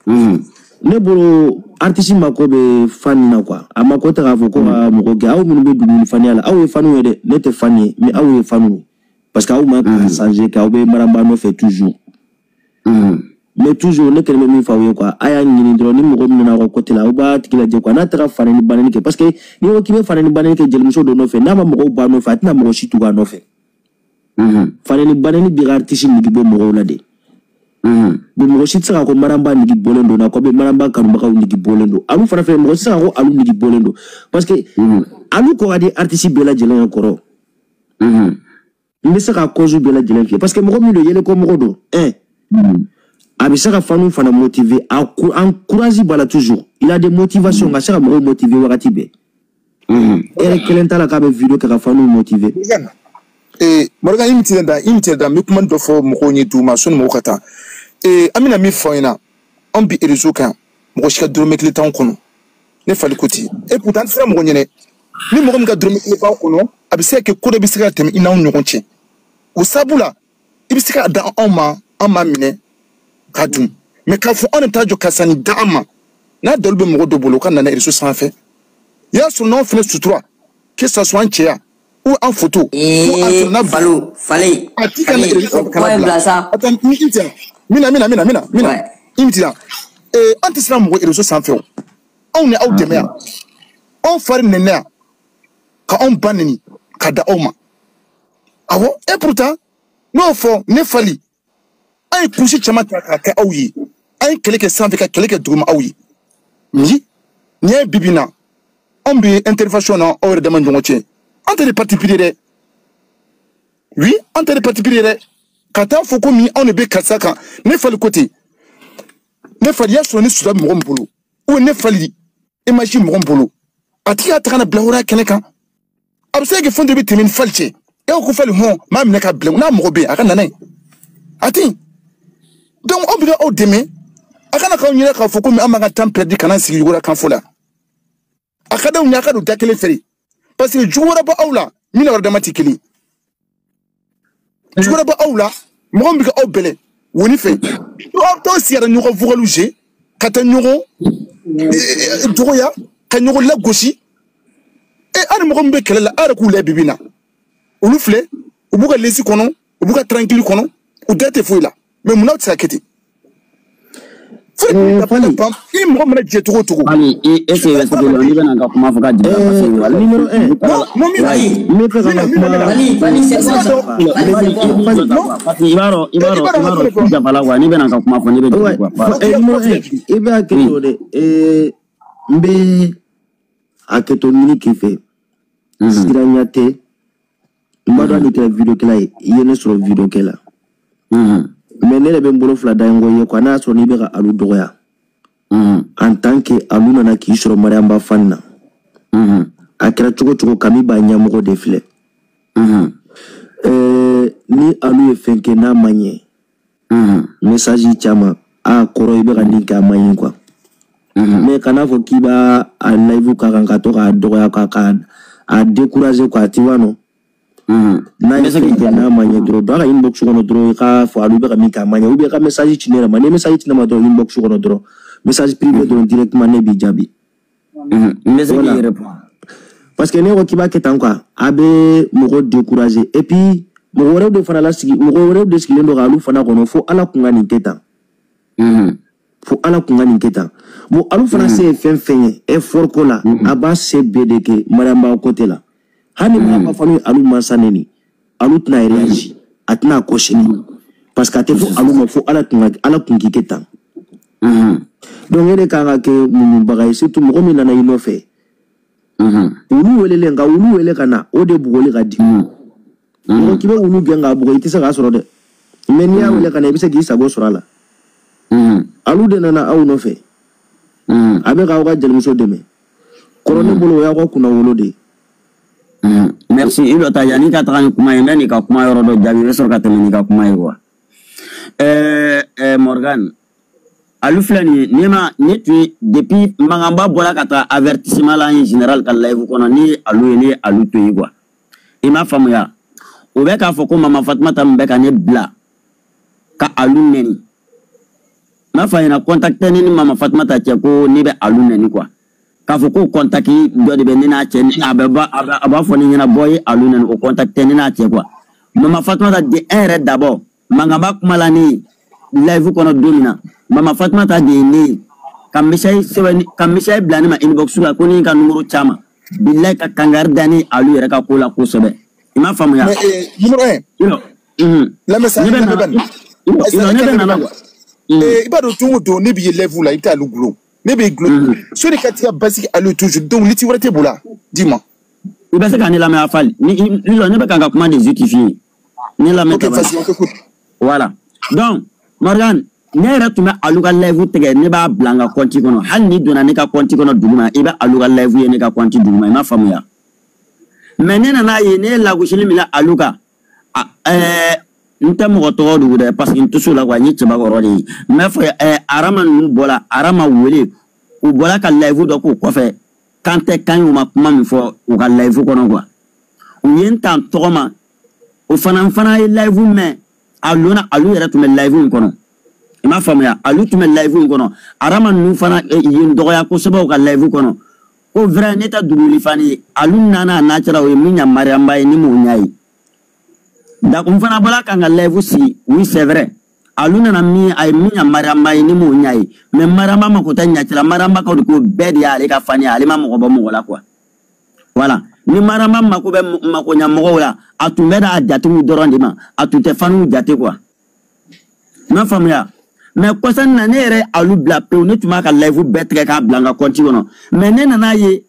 Ne bolo artiste mako bɛ fan na quoi. A mako tɛ k'a fɔ ko ka mɔgɔ gɛn. Aw minnu bɛ dugu faniya la, aw ye faniw ye dɛ. Ne tɛ fan ye, mais aw ye faniw ye. Parce que aw ma ka changer kɛ, aw bɛ Mariam Ba nɔfɛ toujours. Mais toujours ne kɛlen bɛ min fɔ aw ye quoi, a y'a ɲini dɔrɔn ni mɔgɔ min nana aw ka côté la, aw b'a tigi lajɛ quoi. N'a taara faneni baneni kɛ, parce que n'i ko k'i bɛ faneni baneni kɛ jelimuso dɔ nɔfɛ, n'a ma mɔgɔw ba nɔfɛ, a tɛna mɔgɔ si tugu a nɔfɛ. Faneni baneni b'i ka artiste nege bɔ mɔgɔw la de. Bon, mɔgɔ si tɛ se k'a ko Mariam Ba nege bɔlen don na, ko bɛ Mariam Ba kanubagaw nege bɔlen don. Alu fana fɛ, mɔgɔ si tɛ se k'a ko alu nege bɔlen don. Parce que alu ko ka di artiste bɛɛ lajɛlen ye kɔrɔ. N bɛ se ka cause bɛɛ lajɛlen f'i ye. Parce que mɔgɔ min don, yɛlɛko mɔgɔ don. A bɛ se ka fanu fana motiver, a encourage b'a la toujours. Il a des motivations, ka se ka mɔgɔw motiver wagati bɛɛ. E yɛrɛ kelen t'a la k'a bɛ vidéo kɛ ka fanu motiver. Morgan, i mi da i mi da n bɛ kuma dɔ fɔ mɔgɔw ye d'u ma sɔnni mɔgɔw ka taa. An bɛna min fɔ aw ɲɛna, anw bi réseau kan, mɔgɔ si ka dɔrɔmɛ kelen t'anw kɔnɔ. Ne fali ko ten. Et pourtant an tɛ siran mɔgɔ ɲɛ dɛ. Ni mɔgɔ min ka dɔrɔmɛ kelen b'aw kɔnɔ, a bɛ se ka kɛ ko dɔ bɛ se ka tɛmɛ i n'anw ɲɔgɔn cɛ. O sababu la, i bɛ se k'a da anw ma, an b'a minɛ k'a dun. Mais k'a fɔ anw de t'a jɔ karisa nin da an ma, n'a dalilu bɛ mɔgɔ dɔ bolo, o ka na n'a ye réseau sanfɛ. I y'a sɔrɔ n'anw fana sutura, que ça soit an cɛya ou en photo, ou an sɔrɔ n'a Fallou, Fali, a ti ka na réseau sanfɛ kana bila. Attends, i tɛ mina mina mina mina mina i mi tɛ an tɛ siran mɔgɔ réseau sanfɛ o. Anw ni aw dɛmɛ yan, anw fari nɛnɛ yan, ka anw ba nɛni ka da aw ma. Awɔ, et pourtant n'o fɔ ne fali, an ye kunsi caman ta k'a kɛ aw ye, an ye kɛlɛ kɛ sanfɛ ka kɛlɛ kɛ duguma aw ye. Ni nin ye bibi in na, anw bɛ intervention na aw yɛrɛ dama ni ɲɔgɔn cɛ, an tɛ de parti pris dɛ. Oui, an tɛ de parti pris dɛ. Ka taa fɔ ko min anw de bɛ karisa kan, ne fali ko ten. Ne fali y'a sɔrɔ ni sutura bɛ mɔgɔ min bolo, ou ne fali image mɔgɔ min bolo, a tigi y'a ta ka na bila wɛrɛ kɛnɛ kan. A bɛ se ka kɛ fɛn dɔ bɛ tɛmɛ ni fali cɛ. E ko fali hɔn, m'a minɛ ka bila, n'a mɔgɔ bɛ yen a ka na n'a ye. A tɛ yen. Donc aw bɛ ka aw dɛmɛ, a kana k'aw ɲɛna k'a fɔ komi an b'an ka temps perdu ka n'an sigi yugura kan fɔ la. A ka d'anw ye a ka don da kelen fɛ, parce que jugu wɛrɛ bɛ aw la min n'a wɛrɛ dama tɛ kelen. Jugu wɛrɛ bɛ aw la, mɔgɔ min bɛ ka aw bɛlɛ woni fɛ, aw t'aw sigi ka ɲɔgɔn vocaliw jouer, ka taa ɲɔgɔn dɔgɔya, ka ɲɔgɔn lagosi. Hali mɔgɔ min bɛ kɛlɛ la, a yɛrɛ k'u lajɛ bibi in na, olu filɛ, u b'u ka lesi kɔnɔ, u b'u ka tranquille kɔnɔ, u da tɛ foyi la. Mais munna aw tɛ se ka kɛ ten? I mɔgɔ mana jɛ cogo o cogo. Hali e se bɛ se k'i lɔ n'i bɛna n ka kuma fɔ ka jigin parce que numéro 1. Non, n bɛ fɛ ka n ka kuma. Fali, c'est bon ça. Parce que i b'a dɔn jafala quoi, n'i bɛna n ka kuma fɔ ne bɛ jigin quoi. Numéro 1, i bɛ hakɛ to dɛ. N bɛ hakɛ to ɲini k'i fɛ. Siranya tɛ. N b'a dɔn hali n'i kɛra vidéo kɛla ye, i ye ne sɔrɔ vidéo kɛ la. Mais ne yɛrɛ bɛ n bolo fila da n kɔ ye quoi, n'a y'a sɔrɔ n'i bɛ ka alu dɔgɔya. En tant que alu nana k'i sɔrɔ Mariamba fan na. A kɛra cogo cogo Kami b'a ɲɛmɔgɔ de filɛ. Ni alu ye fɛn kɛ n'a ma ɲɛ. Message caman, a kɔrɔ i bɛ ka nin kɛ a ma ɲi quoi. Mais kana fɔ k'i b'a a live k'a kan ka to k'a dɔgɔya k'a a décourager quoi, tu vois non. N'a ye fɛn kɛ n'a ma ɲɛ dɔrɔn, don a ka inbox kɔnɔ dɔrɔn i k'a fɔ alu bɛ ka min kɛ a ma ɲɛ, ou bien i ka message ci ne yɛrɛ ma. N'i ye message ci ne ma dɔrɔn inbox kɔnɔ dɔrɔn, message privé dɔrɔn directement ne b'i jaabi. N bɛ se k'i répondre. Parce que ne ko k'i b'a kɛ tan quoi, a bɛ mɔgɔ décourager, et puis mɔgɔ wɛrɛw de fana lasigi, mɔgɔ wɛrɛw de sigilen don k'alu fana kɔnɔ fo Ala kun ka nin kɛ tan. Fo Ala kun ka nin kɛ tan. Bon, alu fana se ye fɛn fɛn ye effort ko la, a b'a se bɛɛ de kɛ Mariamba côté la. Hali Mariamba fana ye alu mansa neni, alu tɛna réagir, a tɛna cautionner, parce que a tɛ fɔ alu ma fo Ala kun k'i kɛ tan. Donc e de kan ka kɛ muɲubaga ye, surtout mɔgɔ min nana i nɔfɛ. Wulu welelen ka wulu wele ka na, o de bugɔli ka di. Mɔgɔ k'i bɛ wulu gɛn k'a bugɔ, i tɛ se k'a sɔrɔ dɛ. Mais n'i y'a wele ka na, i bɛ se k'i sago sɔrɔ a la. Alu de nana aw nɔfɛ. A bɛ k'aw ka jelimuso dɛmɛ. Kɔrɔ ne bolo o y'aw ka kunnawolo de ye. Merci. I bɛ taa yanni ka taga ni kuma ye, n bɛ n'i ka kuma yɔrɔ dɔ jaabi, i bɛ sɔrɔ ka tɛmɛ n'i ka kuma ye quoi. Morgan, alu filɛ nin ye, ne ma ne tun ye depuis mankanba bɔra ka taa avertissement la en général ka live kɔnɔ, ne ye alu ye, ne ye alu to yen quoi. I m'a faamuya? O bɛ k'a fɔ ko Mama Fatumata min bɛ ka ne bila ka alu nɛni. N m'a fɔ a ɲɛna contact tɛ ne ni Mama Fatumata cɛ ko ne bɛ alu nɛni quoi. K'a fɔ ko contact dɔ de bɛ ne n'a cɛ, a b'a fɔ ne ɲɛna bɔ ye alu nɛni, o contact tɛ ne n'a cɛ quoi. Mama Fatumata de un yɛrɛ d'abord, mankanba kuma la ne ye live kɔnɔ don min na, Mama Fatumata de ye ne ye ka message sɛbɛn, ka message bila ne ma inbox la ko ne ka numéro caman, bilayi ka kangari da ne alu yɛrɛ ka ko la kosɛbɛ. I m'a faamuya? Mais numéro 1. Lamɛn sa, Ne bɛ lamɛn nana bani. ne bɛ nana quoi. I b'a dɔn don o don ne b'i lève la, i bɛ taa alu gulon. Ne b'i gulon. Soni ka t'i ka basigi alu toujours, donc liti wɛrɛ t'e bolo wa? Dis-moi. I bɛ se ka ne lamɛn a fali. Ni ne bɛ ka n ka kuma de justifier. Ne lamɛn Ok, ka ban. vas-y, on t'écoute. Voilà. Donc, Morgan, Ne yɛrɛ tun bɛ Alu ka live tigɛ, ne b'a bila n ka compte kɔnɔ. Hali n'i donna ne ka compte kɔnɔ duguma, i bɛ Alu ka live ye ne ka compte duguma, i m'a faamuya. Mais ne nana ye, ne ye lagosili min kɛ Alu kan, n tɛ mɔgɔ tɔgɔ dugu dɛ, parce que n tɛ s'o la quoi, n ye cɛbakɔrɔ de ye. N b'a fɔ Arama ninnu bɔra, Arama wele, u bɔra ka live dɔ k'u kɔfɛ, kan tɛ kan ye, u ma kuma min fɔ u ka live kɔnɔ quoi. U ye n ta n tɔgɔ ma, o fana n fana ye live mɛn, a lonna Alu yɛrɛ tun bɛ live in kɔnɔ. I m'a faamuya, Alu tun bɛ live in kɔnɔ, Arama ninnu fana ye n dɔgɔya kosɛbɛ u ka live kɔnɔ. Ko vrai ne tɛ duguli fani ye, Alu nana a n'a cɛla o ye min ɲa Mariamba ye, ni m'o ɲa ye. Donc n fana bɔra ka n ka live sigi, oui c'est vrai. Alu nana min, a ye min ɲa Mariamba ye, ni m'o ɲa ye. Mais Mariamba mako tɛ ɲacɛla, Mariamba ka de ko bɛɛ de y'ale ka fani ye, ale ma mɔgɔ bɔ mɔgɔ la quoi. Voilà. Ni Mariamba mako bɛ mako ɲa mɔgɔw la, a tun bɛ da a jatigiw dɔrɔn de ma, a tun tɛ faniw jate quoi. I m'a faamuya. Mais kɔsa in na ne yɛrɛ Alu bila pewu, ne tun b'a ka live bɛɛ tigɛ k'a bila n ka compte kɔnɔ. Mais ne nana ye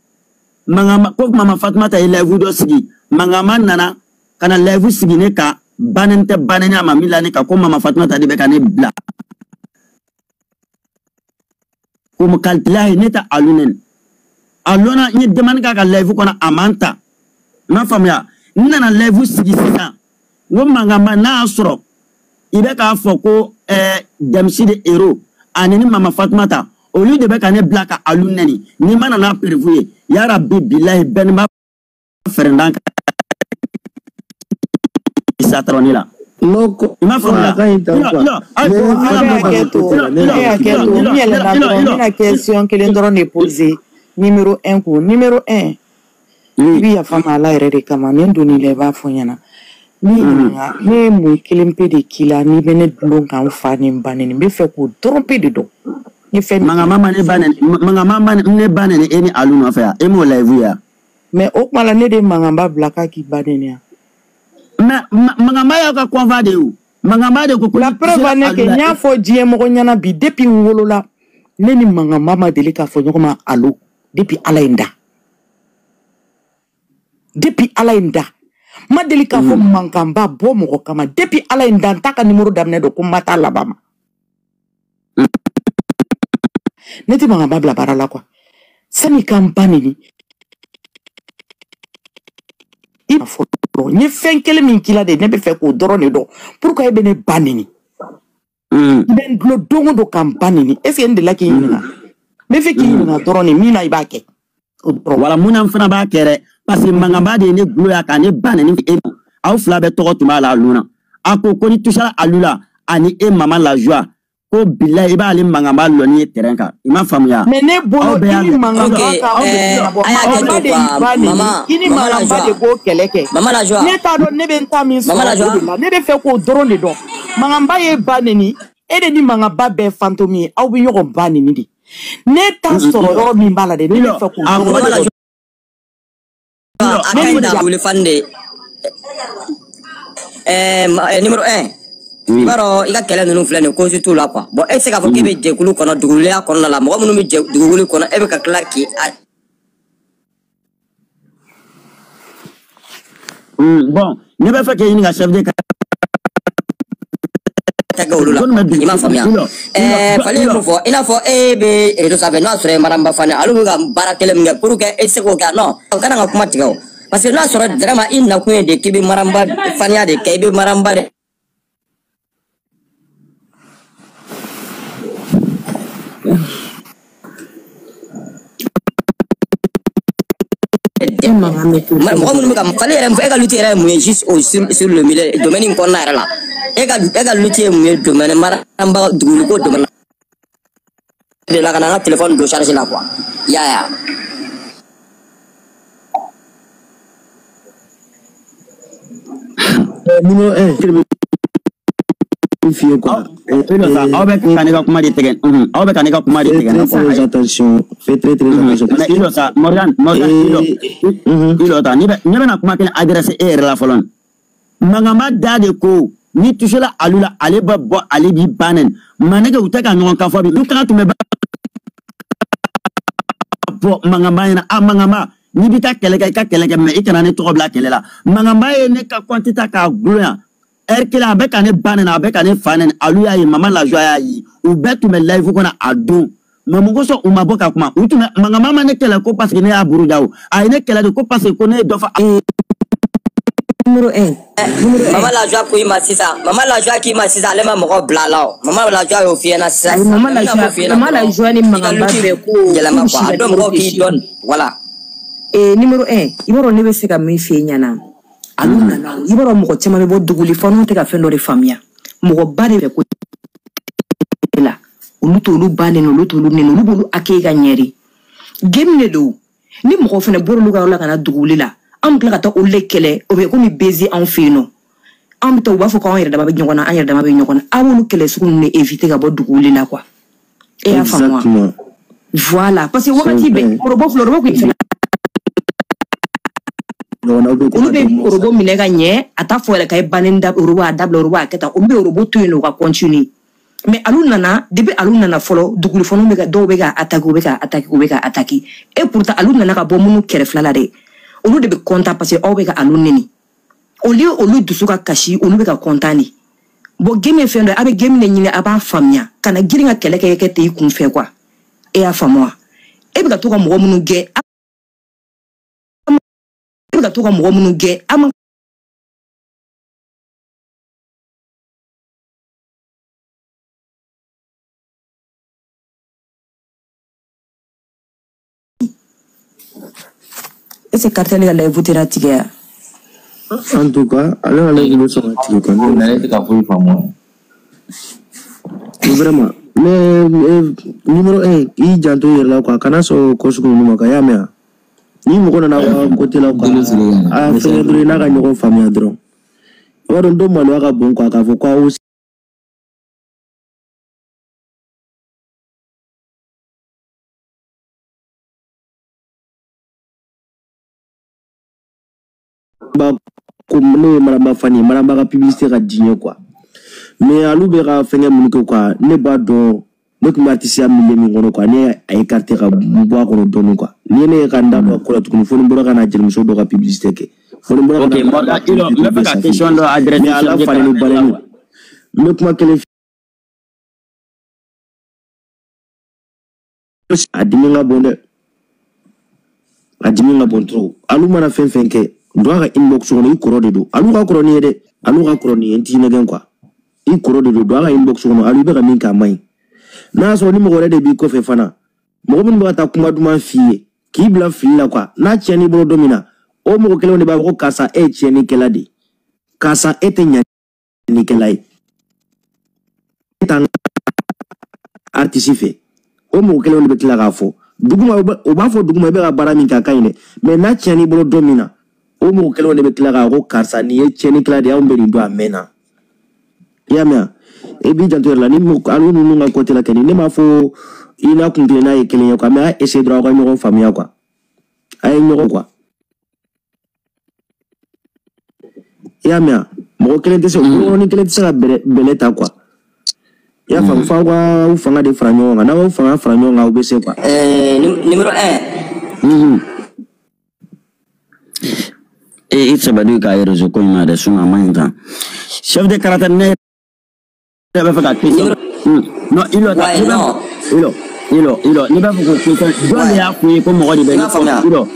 Mangama ko Mama Fatumata ye live dɔ sigi, Mangama nana ka na live sigi ne kan, bannen tɛ bannen ma min la ne kan, ko Mama Fatumata de bɛ ka ne bila. Ko kalilahi ne tɛ Alu nɛni. A lɔnna n ye demande k'a ka live kɔnɔ, a man ta. I m'a faamuya. N nana live sigi sisan, n ko Mangama n'a y'a sɔrɔ i bɛ k'a fɔ ko Dɛmisi de héros ani ni Mama Fatumata olu de bɛ ka ne bila ka Alu nɛni, n'i ma na n'a preuve ye, yarabi bilahi bɛɛ ni b'a fɛrɛndan ka sa tɔrɔ ne la. I m'a faamuya. Ne yɛlɛnna dɔrɔn, n bɛna question kelen dɔrɔn de poser numéro 1 kun. Numéro 1, i bɛ yafa n ma Ala yɛrɛ de kama, ni n donn'i la i b'a fɔ n ɲɛna. Ne ɲininka, ne ye mun kelen pe de k'i la n'i bɛ ne dulon ka n fa ni n ba nɛni? N bɛ fɛ k'o dɔrɔn pe de dɔn. Ni fɛn min Mangama ma ne ba nɛni, Mangama ma ne ba nɛni e ni Alu nɔfɛ yan, e m'o live ye yan. Mais o kuma la ne de ye Mangamba bila k'a k'i ba nɛni yan. Mais Mangamba y'aw ka convoi de ye o. Mangamba de ko ko La preuve en est que n y'a fɔ diɲɛ mɔgɔ ɲɛna bi, depuis n wolola, ne ni Mangamba ma deli k'a fɔ ɲɔgɔn ma alo, depuis Ala ye n da. Depuis Ala ye n da. Ma deli k'a fɔ mankanba bɔ mɔgɔ kama, depuis Ala ye n da, n t'a ka numéro daminɛ dɔn ko n ma taa laban ma. Ne tɛ mankanba bila baara la quoi. Sani ka n ba nɛni, i b'a fɔ n ye fɛn kelen min k'i la de, ne bɛ fɛ k'o dɔrɔn de dɔn. Pourquoi e bɛ ne ba nɛni? I bɛ n dulon don o don ka n ba nɛni. Est ce que n delila k'i ɲininka? N bɛ fɛ k'i ɲininka dɔrɔn de, min na i b'a kɛ. O dɔrɔn. Voilà, mun na n fana b'a kɛ dɛ, parce que Mangamba de ye ne gulo ya ka ne ba nɛni e aw fila bɛɛ tɔgɔ tun b'a la a lon na. A ko ko ni touchera Alu la ani e Mama la joie, ko bilahi i b'ale Mangamba lɔ ye terrain kan. I m'a faamuya. Mais ne bolo i ni Mangamba ka ɲɛnabɔ, Mangamba de y'i ba nɛni, i ni Mangamba de b'o kɛlɛ kɛ. Ne t'a dɔn ne bɛ n ta min sɔrɔ o de la, ne bɛ fɛ k'o dɔrɔn de dɔn. Mangamba ye ba nɛni, e de ni Mangamba bɛɛ fantôme ye, aw bɛ ɲɔgɔn ba nɛni de. Ne t'a sɔrɔ yɔrɔ min b'a la dɛ, ne bɛ fɛ k'o dɔrɔn de dɔn. A ka ɲi da wuli fan de. Numéro 1. I b'a dɔn i ka kɛlɛ ninnu filɛ nin cause t'u la quoi. Bon e tɛ se k'a fɔ k'e bɛ jɛkulu kɔnɔ duguwuliya kɔnɔna la, mɔgɔ minnu bɛ duguwuli kɔnɔ e bɛ ka tila k'i a. Bon ne bɛ fɛ k'e ɲininka chef de tɛgɛ olu la, i m'a faamuya. Fali ye mun fɔ, i n'a fɔ e bɛ réseau sanfɛ, n'o y'a sɔrɔ e Maramba fani, olu bɛ ka baara kelen min kɛ pour que e tɛ se k'o kɛ, non o kana ka kuma tigɛ o, parce que n'o y'a sɔrɔ vraiment i nakun ye de k'i bɛ Maramba faniya de kɛ, i bɛ Maramba de. Mɔgɔ minnu bɛ ka fali yɛrɛ, e ka lutte yɛrɛ ye mun ye juste au sur le milieu domaine in kɔnɔna yɛrɛ la, e ka lutte ye mun ye domaine Maramba duguliko domaine de la, ka na n ka téléphone don charge la quoi, i y'a ye wa. Numéro 1, f'i ye quoi. Aw bɛ ka ne ka kuma de tigɛ, aw bɛ ka ne ka kuma de tigɛ. Fais très attention, fais très très attention. Mais i jɔ sa, Morgan, i jɔ ta, ne bɛna kuma kelen adressé e yɛrɛ la fɔlɔ. Mangamba da de ko ni touchera Alu la, ale bɛ bɔ, ale b'i ba nɛni. Manɛgɛ u tɛ ka ɲɔgɔn kan fɔ bi, n'u kan tun bɛ bɔ Mangamba ɲɛna, a Mangamba n'i b'i ka kɛlɛ kɛ, i ka kɛlɛ kɛ, mais i kana ne tɔgɔ bila kɛlɛ la. Mangamba ye ne ka compte ta k'a gulon yan. Heure kelen a bɛ ka ne ba nɛni, a bɛ ka ne fa nɛni. Alu y'a ye, Mama la joie y'a ye. U bɛɛ tun bɛ live kɔnɔ a don. Mais mun kosɔn u ma bɔ ka kuma? U tun bɛ mankanma ma ne kɛlɛ ko parce que ne y'a buruja o. A ye ne kɛlɛ de ko parce que ko ne ye dɔ fɔ. Numéro 1. Mama la joie ko i ma sisan. Mama la joie k'i ma sisan, ale ma mɔgɔ bila a la o. Mama la joie y'o f'i ɲɛna sisan. Ayi, Mama la joie, Mama la joie ni mankanba bɛɛ ko yɛlɛma quoi. A dɔn mɔgɔw k'i dɔn. Voilà. Numéro 1, i b'a dɔn ne bɛ se ka min f'e ɲɛna. Alu nana, i b'a dɔn mɔgɔ caman bɛ bɔ duguli fɔ tɛ ka fɛn dɔ de faamuya. Mɔgɔba de bɛ ko la. Olu t'olu ba nɛni, olu t'olu nɛni, olu b'olu accueillir ka ɲɛ de. Game de don. Ni mɔgɔ fɛnɛ bɔra olu ka yɔrɔ la ka na duguli la, an bɛ tila ka taa olu de kɛlɛ, o bɛ komi baiser anw fɛ yen nɔ. An bɛ taa u b'a fɔ k'anw yɛrɛ dama bɛ ɲɔgɔn na, an yɛrɛ dama bɛ ɲɔgɔn na. A b'olu kɛlɛ sugu ninnu de éviter ka bɔ duguli la quoi. E y'a faamu wa? Voilà, parce que wagati bɛɛ orobo filɛ, orobo kun fɛnɛ olu bɛ orobo minɛ ka ɲɛ, a t'a fɔ yɛrɛ k'a ye banni da orobo a dabila, orobo a kɛ tan, olu bɛ orobo to yen nɔ u ka continuer. Mais alu nana, depuis alu nana fɔlɔ, duguli fɔlɔ bɛ ka dɔw bɛ ka attaquer, u bɛ ka attaquer, u bɛ ka attaquer. Et pourtant alu nana ka bɔ minnu kɛrɛfɛla la dɛ, olu de bɛ content parce que aw bɛ ka alu nɛni. Au lieu olu dusu ka kasi, olu bɛ ka content de. Bon, game ye fɛn dɔ ye, a bɛ game de ɲini, a b'a faamuya. Kana girin ka kɛlɛ kɛ ten i kun fɛ quoi. E y'a faamu wa? E bɛ ka to ka mɔgɔ minnu gɛn, e bɛ ka to ka mɔgɔ minnu gɛn, a ma est-ce que cartel ka live tɛna tigɛ ya? En tout cas, ale ka live bɛ sɔn ka tigɛ kɔni. Ale tɛ ka foyi faamu. Vraiment. Mais numéro 1, i janto i yɛrɛ la quoi, kana sɔn ko sugu ninnu ma quoi, i y'a mɛn wa? Ni mɔgɔ nana aw ka côté la quoi, a fɛngɛ dɔrɔn i n'a ka ɲɔgɔn faamuya dɔrɔn. I b'a dɔn dɔ maloya ka bon quoi, k'a fɔ ko aw ba ko ne ye Maramba fan ye, Maramba ka publicité ka di n ye quoi. Mais alu bɛ ka fɛngɛ minnu kɛ quoi, ne b'a dɔn ne tun bɛ artisiya milieu min kɔnɔ quoi, ne y'a écarté ka bɔ a kɔnɔ dɔɔni quoi. Ni ye ne ye ka n da don a ko la tuguni, fo ni n bɔra ka na jelimuso dɔ ka publicité kɛ. Fo ni n bɔra ka na. Ok, Morgan, n bɛ fɛ ka question dɔ adresser. Mais ala falen ni baleni. N bɛ kuma kelen a dimi ka bon dɛ. A dimi ka bon trop. Alu mana fɛn fɛn kɛ, don a ka inbox kɔnɔ, i kɔrɔ de don. Alu ka kɔrɔ ni ye dɛ. Alu ka kɔrɔ ni ye, n t'i nɛgɛn quoi. I kɔrɔ de don, don a ka inbox kɔnɔ, alu bɛ ka min kɛ a man ɲi. N'a y'a sɔrɔ ni mɔgɔ wɛrɛ de b'i kɔfɛ fana, mɔgɔ minnu bɛ ka taa kuma duman f'i ye, k'i bila fili la quoi, n'a tiɲɛn'i bolo don min na, o mɔgɔ kelenw de b'a fɔ ko karisa e ye tiɲɛnikɛla de ye, karisa e tɛ ɲanikɛla ye, e t'an ka artiste fɛ. O mɔgɔ kelenw de bɛ tila k'a fɔ duguma, o b'a fɔ duguma i bɛ ka baara min kɛ a ka ɲi dɛ, mais n'a tiɲɛn'i bolo don min na, o mɔgɔ kelenw de bɛ tila k'a fɔ ko karisa nin ye tiɲɛnikɛla de ye, anw bɛ nin dɔn a mɛnna. I y'a mɛn wa? I b'i janto yɛrɛ la ni alu ninnu ka côté la kɛni, ne m'a fɔ i n'a kun kelenna ye kelen ye quoi, mais a y'a essayer dɔrɔn aw ka ɲɔgɔn faamuya quoi, a ye ɲɔgɔn quoi. I y'a mɛn wa? Mɔgɔ kelen tɛ se, bolokɔrɔnin kelen tɛ se ka bɛlɛ ta quoi. I y'a faamu, f'aw ka aw fanga de fara ɲɔgɔn kan, n'aw fanga fara ɲɔgɔn kan aw bɛ se quoi. Numéro 1. I sɛbɛn k'a réseau ko in ma dɛ, sinon a man ɲi tan. Chef de karaté ne yɛrɛ bɛ fɛ ka question. Non, ilo ta, ilo, ilo, ilo, ne b'a fɔ ko question jɔn de y'a f'u ye ko mɔgɔ de bɛ ne kɔfɛ? Ilo.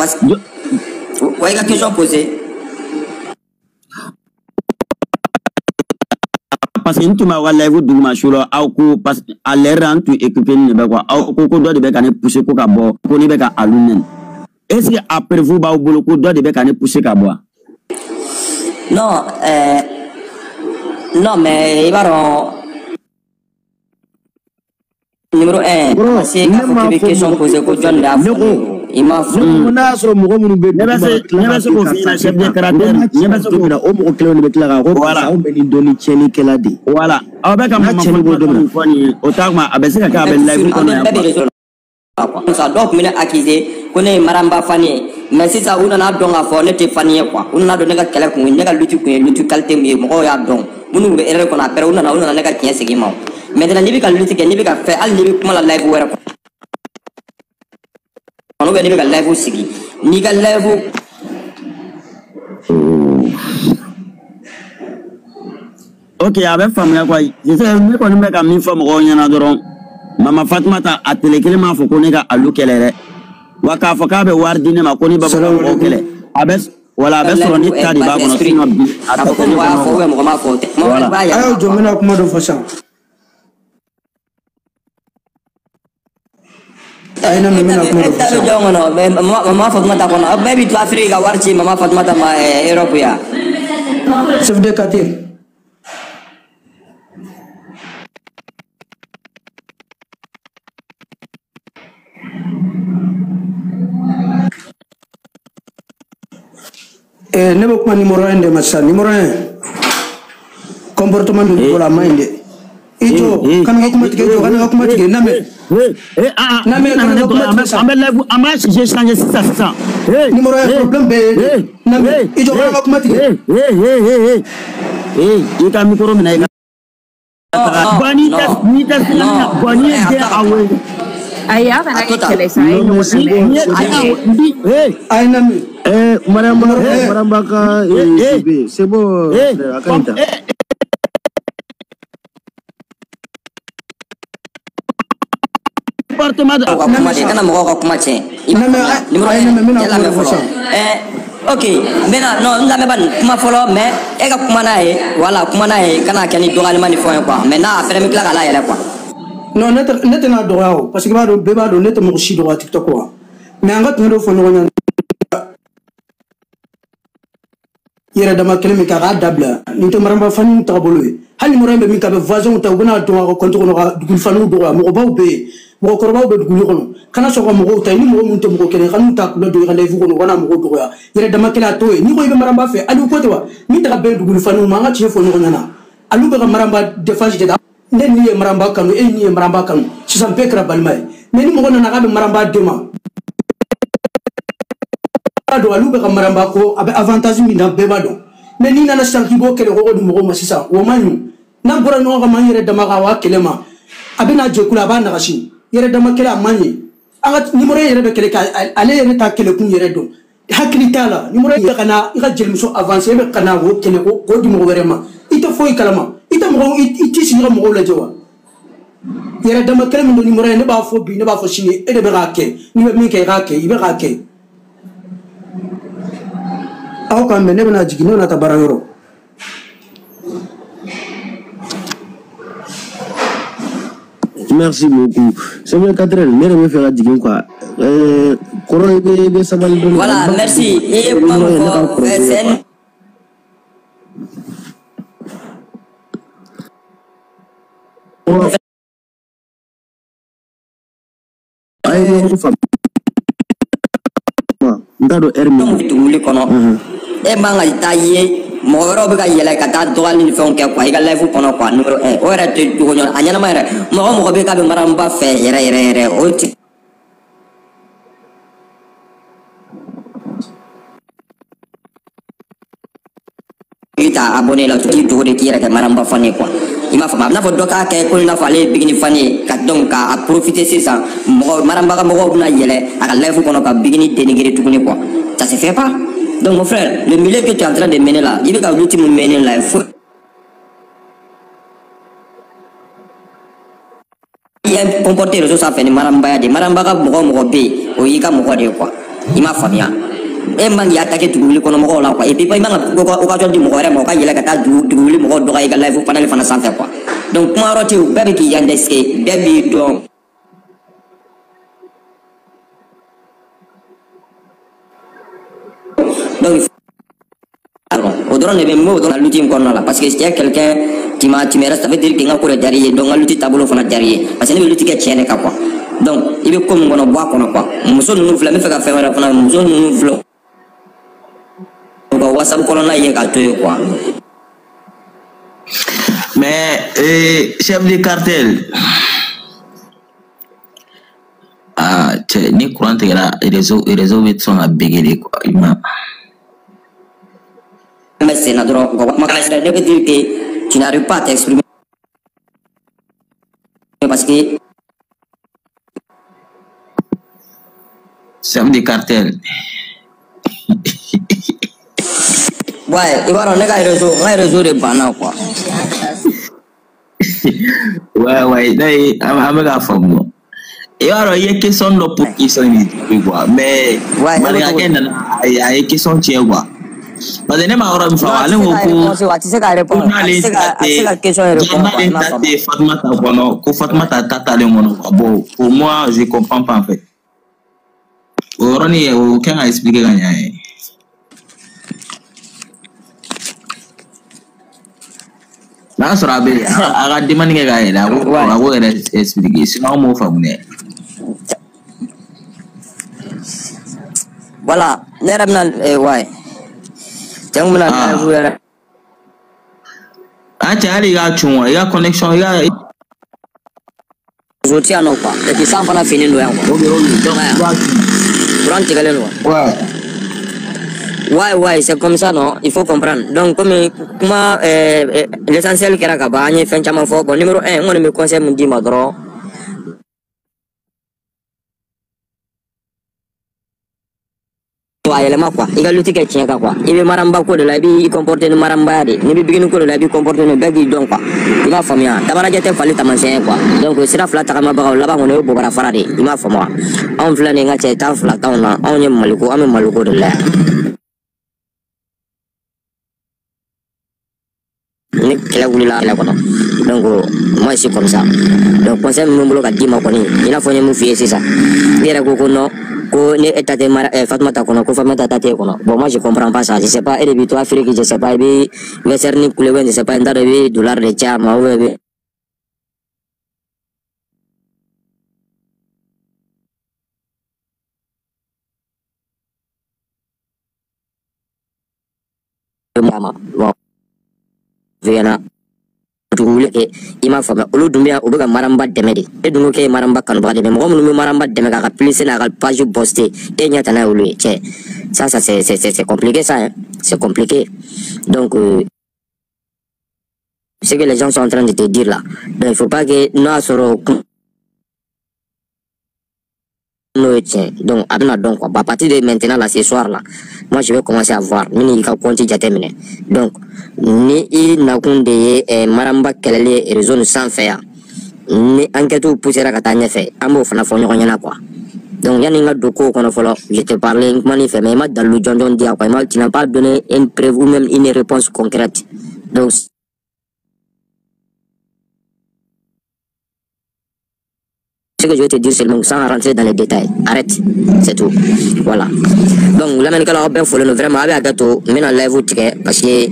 Wa i ka question poser. Parce que n tun b'aw ka live duguma su la, aw ko parce que à l'heure an tun équipé ni de bɛ quoi, aw ko ko dɔ de bɛ ka ne pousser ko ka bɔ, ko ne bɛ ka alu nɛni. Est-ce que a preuve b'aw bolo ko dɔ de bɛ ka ne pousser ka bɔ? Non, non, mais i b'a dɔn numéro 1, parce que k'a fɔ k'i bɛ question poser ko jɔn de y'a fɔ ne, i m'a fɔ. N'a y'a sɔrɔ mɔgɔ minnu bɛ ne bɛ se k'o f'i ɲɛna, chef de karaté, ne bɛ se k'o o mɔgɔ kelenw de bɛ tila k'a ko karisa anw bɛ nin dɔn ni tiɲɛnikɛla de ye. Voilà, aw bɛ ka N'a tiɲɛni bolo don min na. fɔ nin ye, o t'a kuma, a bɛ se ka kɛ a bɛ live kɔnɔ yan quoi. Sa dɔw tun bɛ ne accuser ko ne ye Maramba fan ye, mais sisan u nana dɔn k'a fɔ ne tɛ fan ye quoi. U nana dɔn ne ka kɛlɛ kun, ne ka lutte kun ye lutte qualité min ye, mɔgɔw y'a dɔn. Minnu bɛ erreur kɔnɔ après u nana ne ka tiɲɛ segin ma. Maintenant n'i bɛ ka lutte kɛ, n'i bɛ ka fɛ, hali n'i bɛ kuma la live wɛrɛ kɔnɔ, ou bien n'i bɛ ka live sigi, n'i ka live. Ok, a bɛ faamuya quoi. Je sais, ne kɔni bɛ ka min fɔ mɔgɔw ɲɛna dɔrɔn, Mama Fatumata a tele kelen m'a fɔ ko ne ka Alu kɛlɛ dɛ. Wa k'a fɔ k'a bɛ wari di ne ma ko ne bɛ bɔ ka mɔgɔw kɛlɛ. A bɛ voilà, a bɛ sɔrɔ ne ta de b'a kɔnɔ, sinon bi a K'a tɛ fɔ ko ne mɔgɔ y'a kɔnɔ fɔ ou quoi. bien mɔgɔ m'a fɔ o tɛ. Kuma Voilà. wɛrɛ b'a A yɛlɛma y'aw jɔ, n quoi. bɛna kuma dɔ fɔ sisan. A ye na mɛn, n E ta bɛna bɛ kuma e dɔ fɔ ta bɛ sisan. jɔn kɔnɔ mais mama Fatumata kɔnɔ bɛɛ b'i to Afiriki ka wari ci mama Fatumata ma Europe yan. Chef de quartier. Ne bɛ kuma numéro 1 de ma sisan. Numéro 1, comportement de Eh, bɔ la, a man ɲi dɛ. I eh, jɔ, eh, kana n ka kuma eh, tigɛ, i jɔ, eh, kana n ka kuma eh, tigɛ, n lamɛn. eh, eh, ah, ah, N n'i lamɛn, nana kana n ne ka kuma dɔgɔya, tigɛ an sisan. bɛ live, an b'a sujet changer sisan sisan. Eh, Numéro 1, eh, problème bɛɛ ye e de. eh, N lamɛn, eh, i jɔ, kana n eh, ka kuma tigɛ. eh, eh, eh, eh, eh, eh, i ka micro minɛ i ka Non, taga. non, Bon, n'i tɛ non, n'i tɛ silamɛ na, non. bon, n'i ye A den to a ka kuma. wele. Ayi, a kana A kɛ to tan. kɛlɛ sa, a ye Non, mais ɲɔgɔn c'est lamɛn. bon, N'i ye c'est den a bon. wele, n bi, eh, A ye n lamɛn. Eh, Maramba, Numéro eh, 1, Maramba ka eh, eh, bébé. C'est bon, eh, frère, a ka comme, ɲi tan. eh, comportement de, Mɔgɔw ka n kuma lamɛn de, sisan. kana mɔgɔw ka kuma tiɲɛ. I N m'a lamɛn, faamuya. Numéro a ye n 1, lamɛn, n bɛna cɛ kuma dɔ lamɛn fɔ fɔlɔ. sisan. Ok, n bɛna non n lamɛn bani kuma fɔlɔ, mais e ka kuma n'a ye, voilà, kuma n'a ye, kana kɛ ni dɔgɔyalima ni fɛnw ye quoi. Mais n'a a fɛnɛ bɛ tila k'a layɛlɛ quoi. Non, ne tɛ ne tɛna dɔgɔya o, parce que i b'a dɔn, bɛɛ b'a dɔn ne tɛ mɔgɔ si dɔgɔya TikTok wa. Mais an ka tiɲɛ dɔ fɔ ɲɔgɔn ɲɛna. Yɛrɛ dama kelen min kɛ, a k'a dabila. Nin tɛ Maramba faniw tagabolo ye. Hali numéro 1 bɛ min kɛ, a bɛ voisinw ta, u bɛna don a ka compte kɔnɔ ka duguli faniw dɔgɔya. Mɔgɔbaw bɛ yen, mɔgɔkɔrɔbaw bɛ duguli kɔnɔ. Kana sɔn ka mɔgɔw ta, i ni mɔgɔ minnu tɛ mɔgɔ kelen ye, kan'u ta k'u ladon i ka live kɔnɔ, u kana mɔgɔw dɔgɔya. Yɛrɛ dama kelen a t'o ye. N'i ko i bɛ Maramba fɛ, hali ko tɛ wa, min tɛ ka bɛn duguli faniw ma, an ka tiɲɛ fɔ ɲɔgɔn ɲɛna. Alu bɛ ka Maramba défense de ta. Ne ni ye Maramba kanu, e ni ye Maramba kanu, sisan bɛɛ kɛra balima ye. Mais ni mɔgɔ nana k'a bɛ Maramba d'e ma, b'a dɔn alu bɛ ka Maramba ko a bɛ avantage min na, bɛɛ b'a dɔn. Mais n'i nana sisan k'i b'o kɛlɛ kɔkɔ di mɔgɔw ma sisan, o man ɲi. N'an bɔra ɲɔgɔn kan, an yɛrɛ dama kan wa kɛlɛ ma, a bɛ n'a jɛkulu, a b'a nagasi. Yɛrɛ dama kɛlɛ a man ɲi. An ka numéro yɛrɛ bɛ kɛlɛ kɛ, ale yɛrɛ t'a kɛlɛkun yɛrɛ dɔn, hakili t'a la. Numéro bɛ ka na i ka jelimuso avance, e bɛ ka na o kɛlɛ k'o di mɔgɔ wɛrɛ ma. I tɛ foyi kalama, i tɛ mɔgɔw, i t'i sigi ka mɔgɔw lajɛ wa. Yɛrɛ dama kɛlɛ min don numéro ye, ne b'a fɔ bi, ne b'a fɔ sini, e de bɛ k'a kɛ. N'i bɛ min kɛ, i k'a kɛ, i bɛ k'a kɛ. Aw k'an bɛn, ne bɛna jigin, ne bɛna taa baara yɔrɔ. Merci beaucoup. C'est vrai, Catherine, ne yɛrɛ bɛ fɛ ka jigin quoi. Kɔrɔ i bɛ sabali dɔɔni. Voilà, merci. I ye kuma Numéro min ye ne ka fɔ, kɔrɔ c'est quoi. A ye ɲɔgɔn faamu. N t'a dɔn heure min don. Duguli kɔnɔ. E man ka taa ye mɔgɔ wɛrɛw bɛ ka yɛlɛ ka taa dɔgɔyali ni fɛnw kɛ quoi, i ka live kɔnɔ quoi. Numéro 1, o yɛrɛ tɛ jogo ɲɔgɔn a ɲɛnama yɛrɛ. Mɔgɔ o mɔgɔ bɛ k'a bɛ Maramba fɛ yɛrɛ yɛrɛ yɛrɛ, o ti i ta abonné la, t'i dogo de k'i yɛrɛ kɛ Maramba fan ye quoi. I m'a faamu, a bɛ n'a fɔ dɔ k'a kɛ ko i n'a fɔ ale ye Bigini fan ye, ka donc k'a profiter sisan, mɔgɔ Maramba ka mɔgɔw bɛna yɛlɛ a ka live kɔnɔ ka Bigini dénigrer tuguni quoi. Ça se fait pas. Donc mon frère, le milieu que tu es en train de mener là, i bɛ ka lutte min mener là, il faut i ye comporter réseau sanfɛ ni Marambaya de ye. Maramba ka mɔgɔ o mɔgɔ bɛ yen, o y'i ka mɔgɔ de ye quoi. I m'a faamuya, e man k'i attaquer dugukolo kɔnɔ mɔgɔw la quoi. Et puis i man ka occasion di mɔgɔ wɛrɛ ma o ka yɛlɛ ka taa dugukolo mɔgɔw dɔgɔya i ka live panel fana sanfɛ quoi. Donc kuma yɔrɔ tɛ yen, bɛɛ bɛ k'i indexer, bɛɛ b'i dɔn. Donc o dɔrɔn de bɛ n b'o dɔrɔn lutte in kɔnɔna la, parce que c'est quelqu'un qui m'a tu me restes, ça veut dire que n ka ko de diyara i ye, donc n ka lutte taabolo fana diyara i ye, parce que ne bɛ lutte kɛ tiɲɛ de kan quoi. Donc i bɛ ko min kɔnɔ, bɔ a kɔnɔ quoi. Muso ninnu filɛ, n bɛ fɛ ka fɛn wɛrɛ fana, muso ninnu filɛ, u ka WhatsApp kɔnɔna ye k'a to yen quoi. Mais chef de cartel, ah cɛ, ni courant tigɛra, réseau bɛ sɔn ka bege de quoi, i ma. Mais sen na dɔrɔn, u ka kuma ne bɛ dire que tu n'arrives pas à t'exprimer parce que Chef de cartel. Ouais, i b'a dɔn ne ka réseau, n ka réseau de banna quoi. Ouais, ouais, ne an bɛ k'a faamu. I b'a dɔn i ye question dɔ pour question in quoi, mais Malikakɛ nana a ye question tiɲɛ quoi. Parce que ne ma yɔrɔ min faamu, ale ko ko a tɛ se ka répondre, a tɛ se ka question répondre. N'ale ta tɛ Fatumata kɔnɔ, ko Fatumata ta t'ale kɔnɔ quoi. Bon, pour moi, je comprends pas en fait. O yɔrɔnin o kan ka expliquer ka ɲa ye. N'a sɔrɔ a bɛ a ka demande kɛ ka yɛlɛ, a k'o yɛrɛ expliquer, sinon an m'o faamu dɛ. Voilà, ne yɛrɛ bɛna ouais. Cɛ n bɛna live yɛrɛ. A cɛ hali i k'a cun wa, i ka connexion i ka. Réseau ti yan nɔ quoi, et puis san fana finnen don yan quoi. Ok ok, donc i b'a cun. Courant tigɛlen don. Ouais. Ouais, ouais, c'est comme ça, non? Il faut comprendre. Donc, comme comment l'essentiel kɛra ka ban, an ye fɛn caman fɔ. Bon, numéro 1, n kɔni bɛ conseil min d'i ma dɔrɔn, a yɛlɛma quoi. I ka lutte kɛ tiɲɛ kan quoi. I bɛ maramba ko de la, i b'i comporter ni marambaya de. N'i bɛ bigini ko de la, i b'i comporter ni bɛɛ k'i dɔn quoi. I m'a faamuya. Dabarajɛ tɛ fali taamasiyɛn ye quoi. Donc, sira fila tagamabagaw laban kɔni o ye bobara fara de ye. I m'a faamu wa? Anw filɛ nin ye n ka cɛ 12 t'anw na. Anw ye Maliko, an bɛ Maliko de la yan. Ni kɛlɛ wulila kɛlɛ kɔnɔ, donc moi je suis comme ça. Donc conseil min bɛ n bolo ka d'i ma kɔni, i n'a fɔ n ye mun f'i ye sisan, i yɛrɛ ko ko non, ko ni e ta tɛ mara Fatumata kɔnɔ, ko Fatumata ta t'e kɔnɔ. Bon, moi je comprends pas ça, je sais pas, e de b'i to Afrique, je sais pas, i bɛ Western ni kule, je sais pas, n t'a dɔn i bɛ dollar de caya ma ou bien i bɛ ma. Bon, fiyana wuli kɛ, i m'a faamuya, olu dun bɛ yan, u bɛ ka maramba dɛmɛ de. E dun ko k'e ye maramba kanubaga de, mais mɔgɔ minnu bɛ maramba dɛmɛ k'a ka publicité n'a ka page poster, e ɲɛ tana ye olu ye cɛ. Ça ça c'est compliqué ça, hein, c'est compliqué. Donc ce que les gens sont en train de te dire là, donc il faut pas que n'o y'a sɔrɔ n'o ye tiɲɛ, donc a bɛna dɔn quoi. À partir de maintenant là, ce soir là, moi je vais commencer à voir min y'i ka compte jateminɛ. Donc ni i nakun de ye maramba kɛlɛli ye réseau nin sanfɛ yan, ni enquête poussera ka taa ɲɛfɛ, an b'o fana fɔ ɲɔgɔn ɲɛna quoi. Donc yanni n ka don kow kɔnɔ fɔlɔ, je te parlais n kuma nin fɛ, mais i ma dalilu jɔnjɔn di yan quoi. I ma, tu n'as pas donné une preuve ou même une réponse concrète. Donc ce que je vais te dire seulement, sans rentrer dans les détails, arrête, c'est tout. Voilà. Donc, lamɛnnikɛlaw, aw bɛɛ folen don vraiment, a bɛ hakɛ to, n bɛna live tigɛ parce que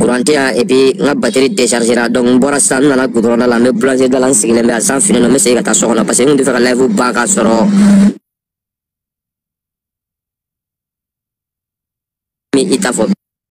courant tɛ yan et puis n ka batterie déchargera. Donc n bɔra sisan, n nana goudron da la, n bɛ boulanger da la, n sigilen bɛ yan, san finnen don, n bɛ segin ka taa so kɔnɔ parce que n tun tɛ fɛ ka live ban k'a sɔrɔ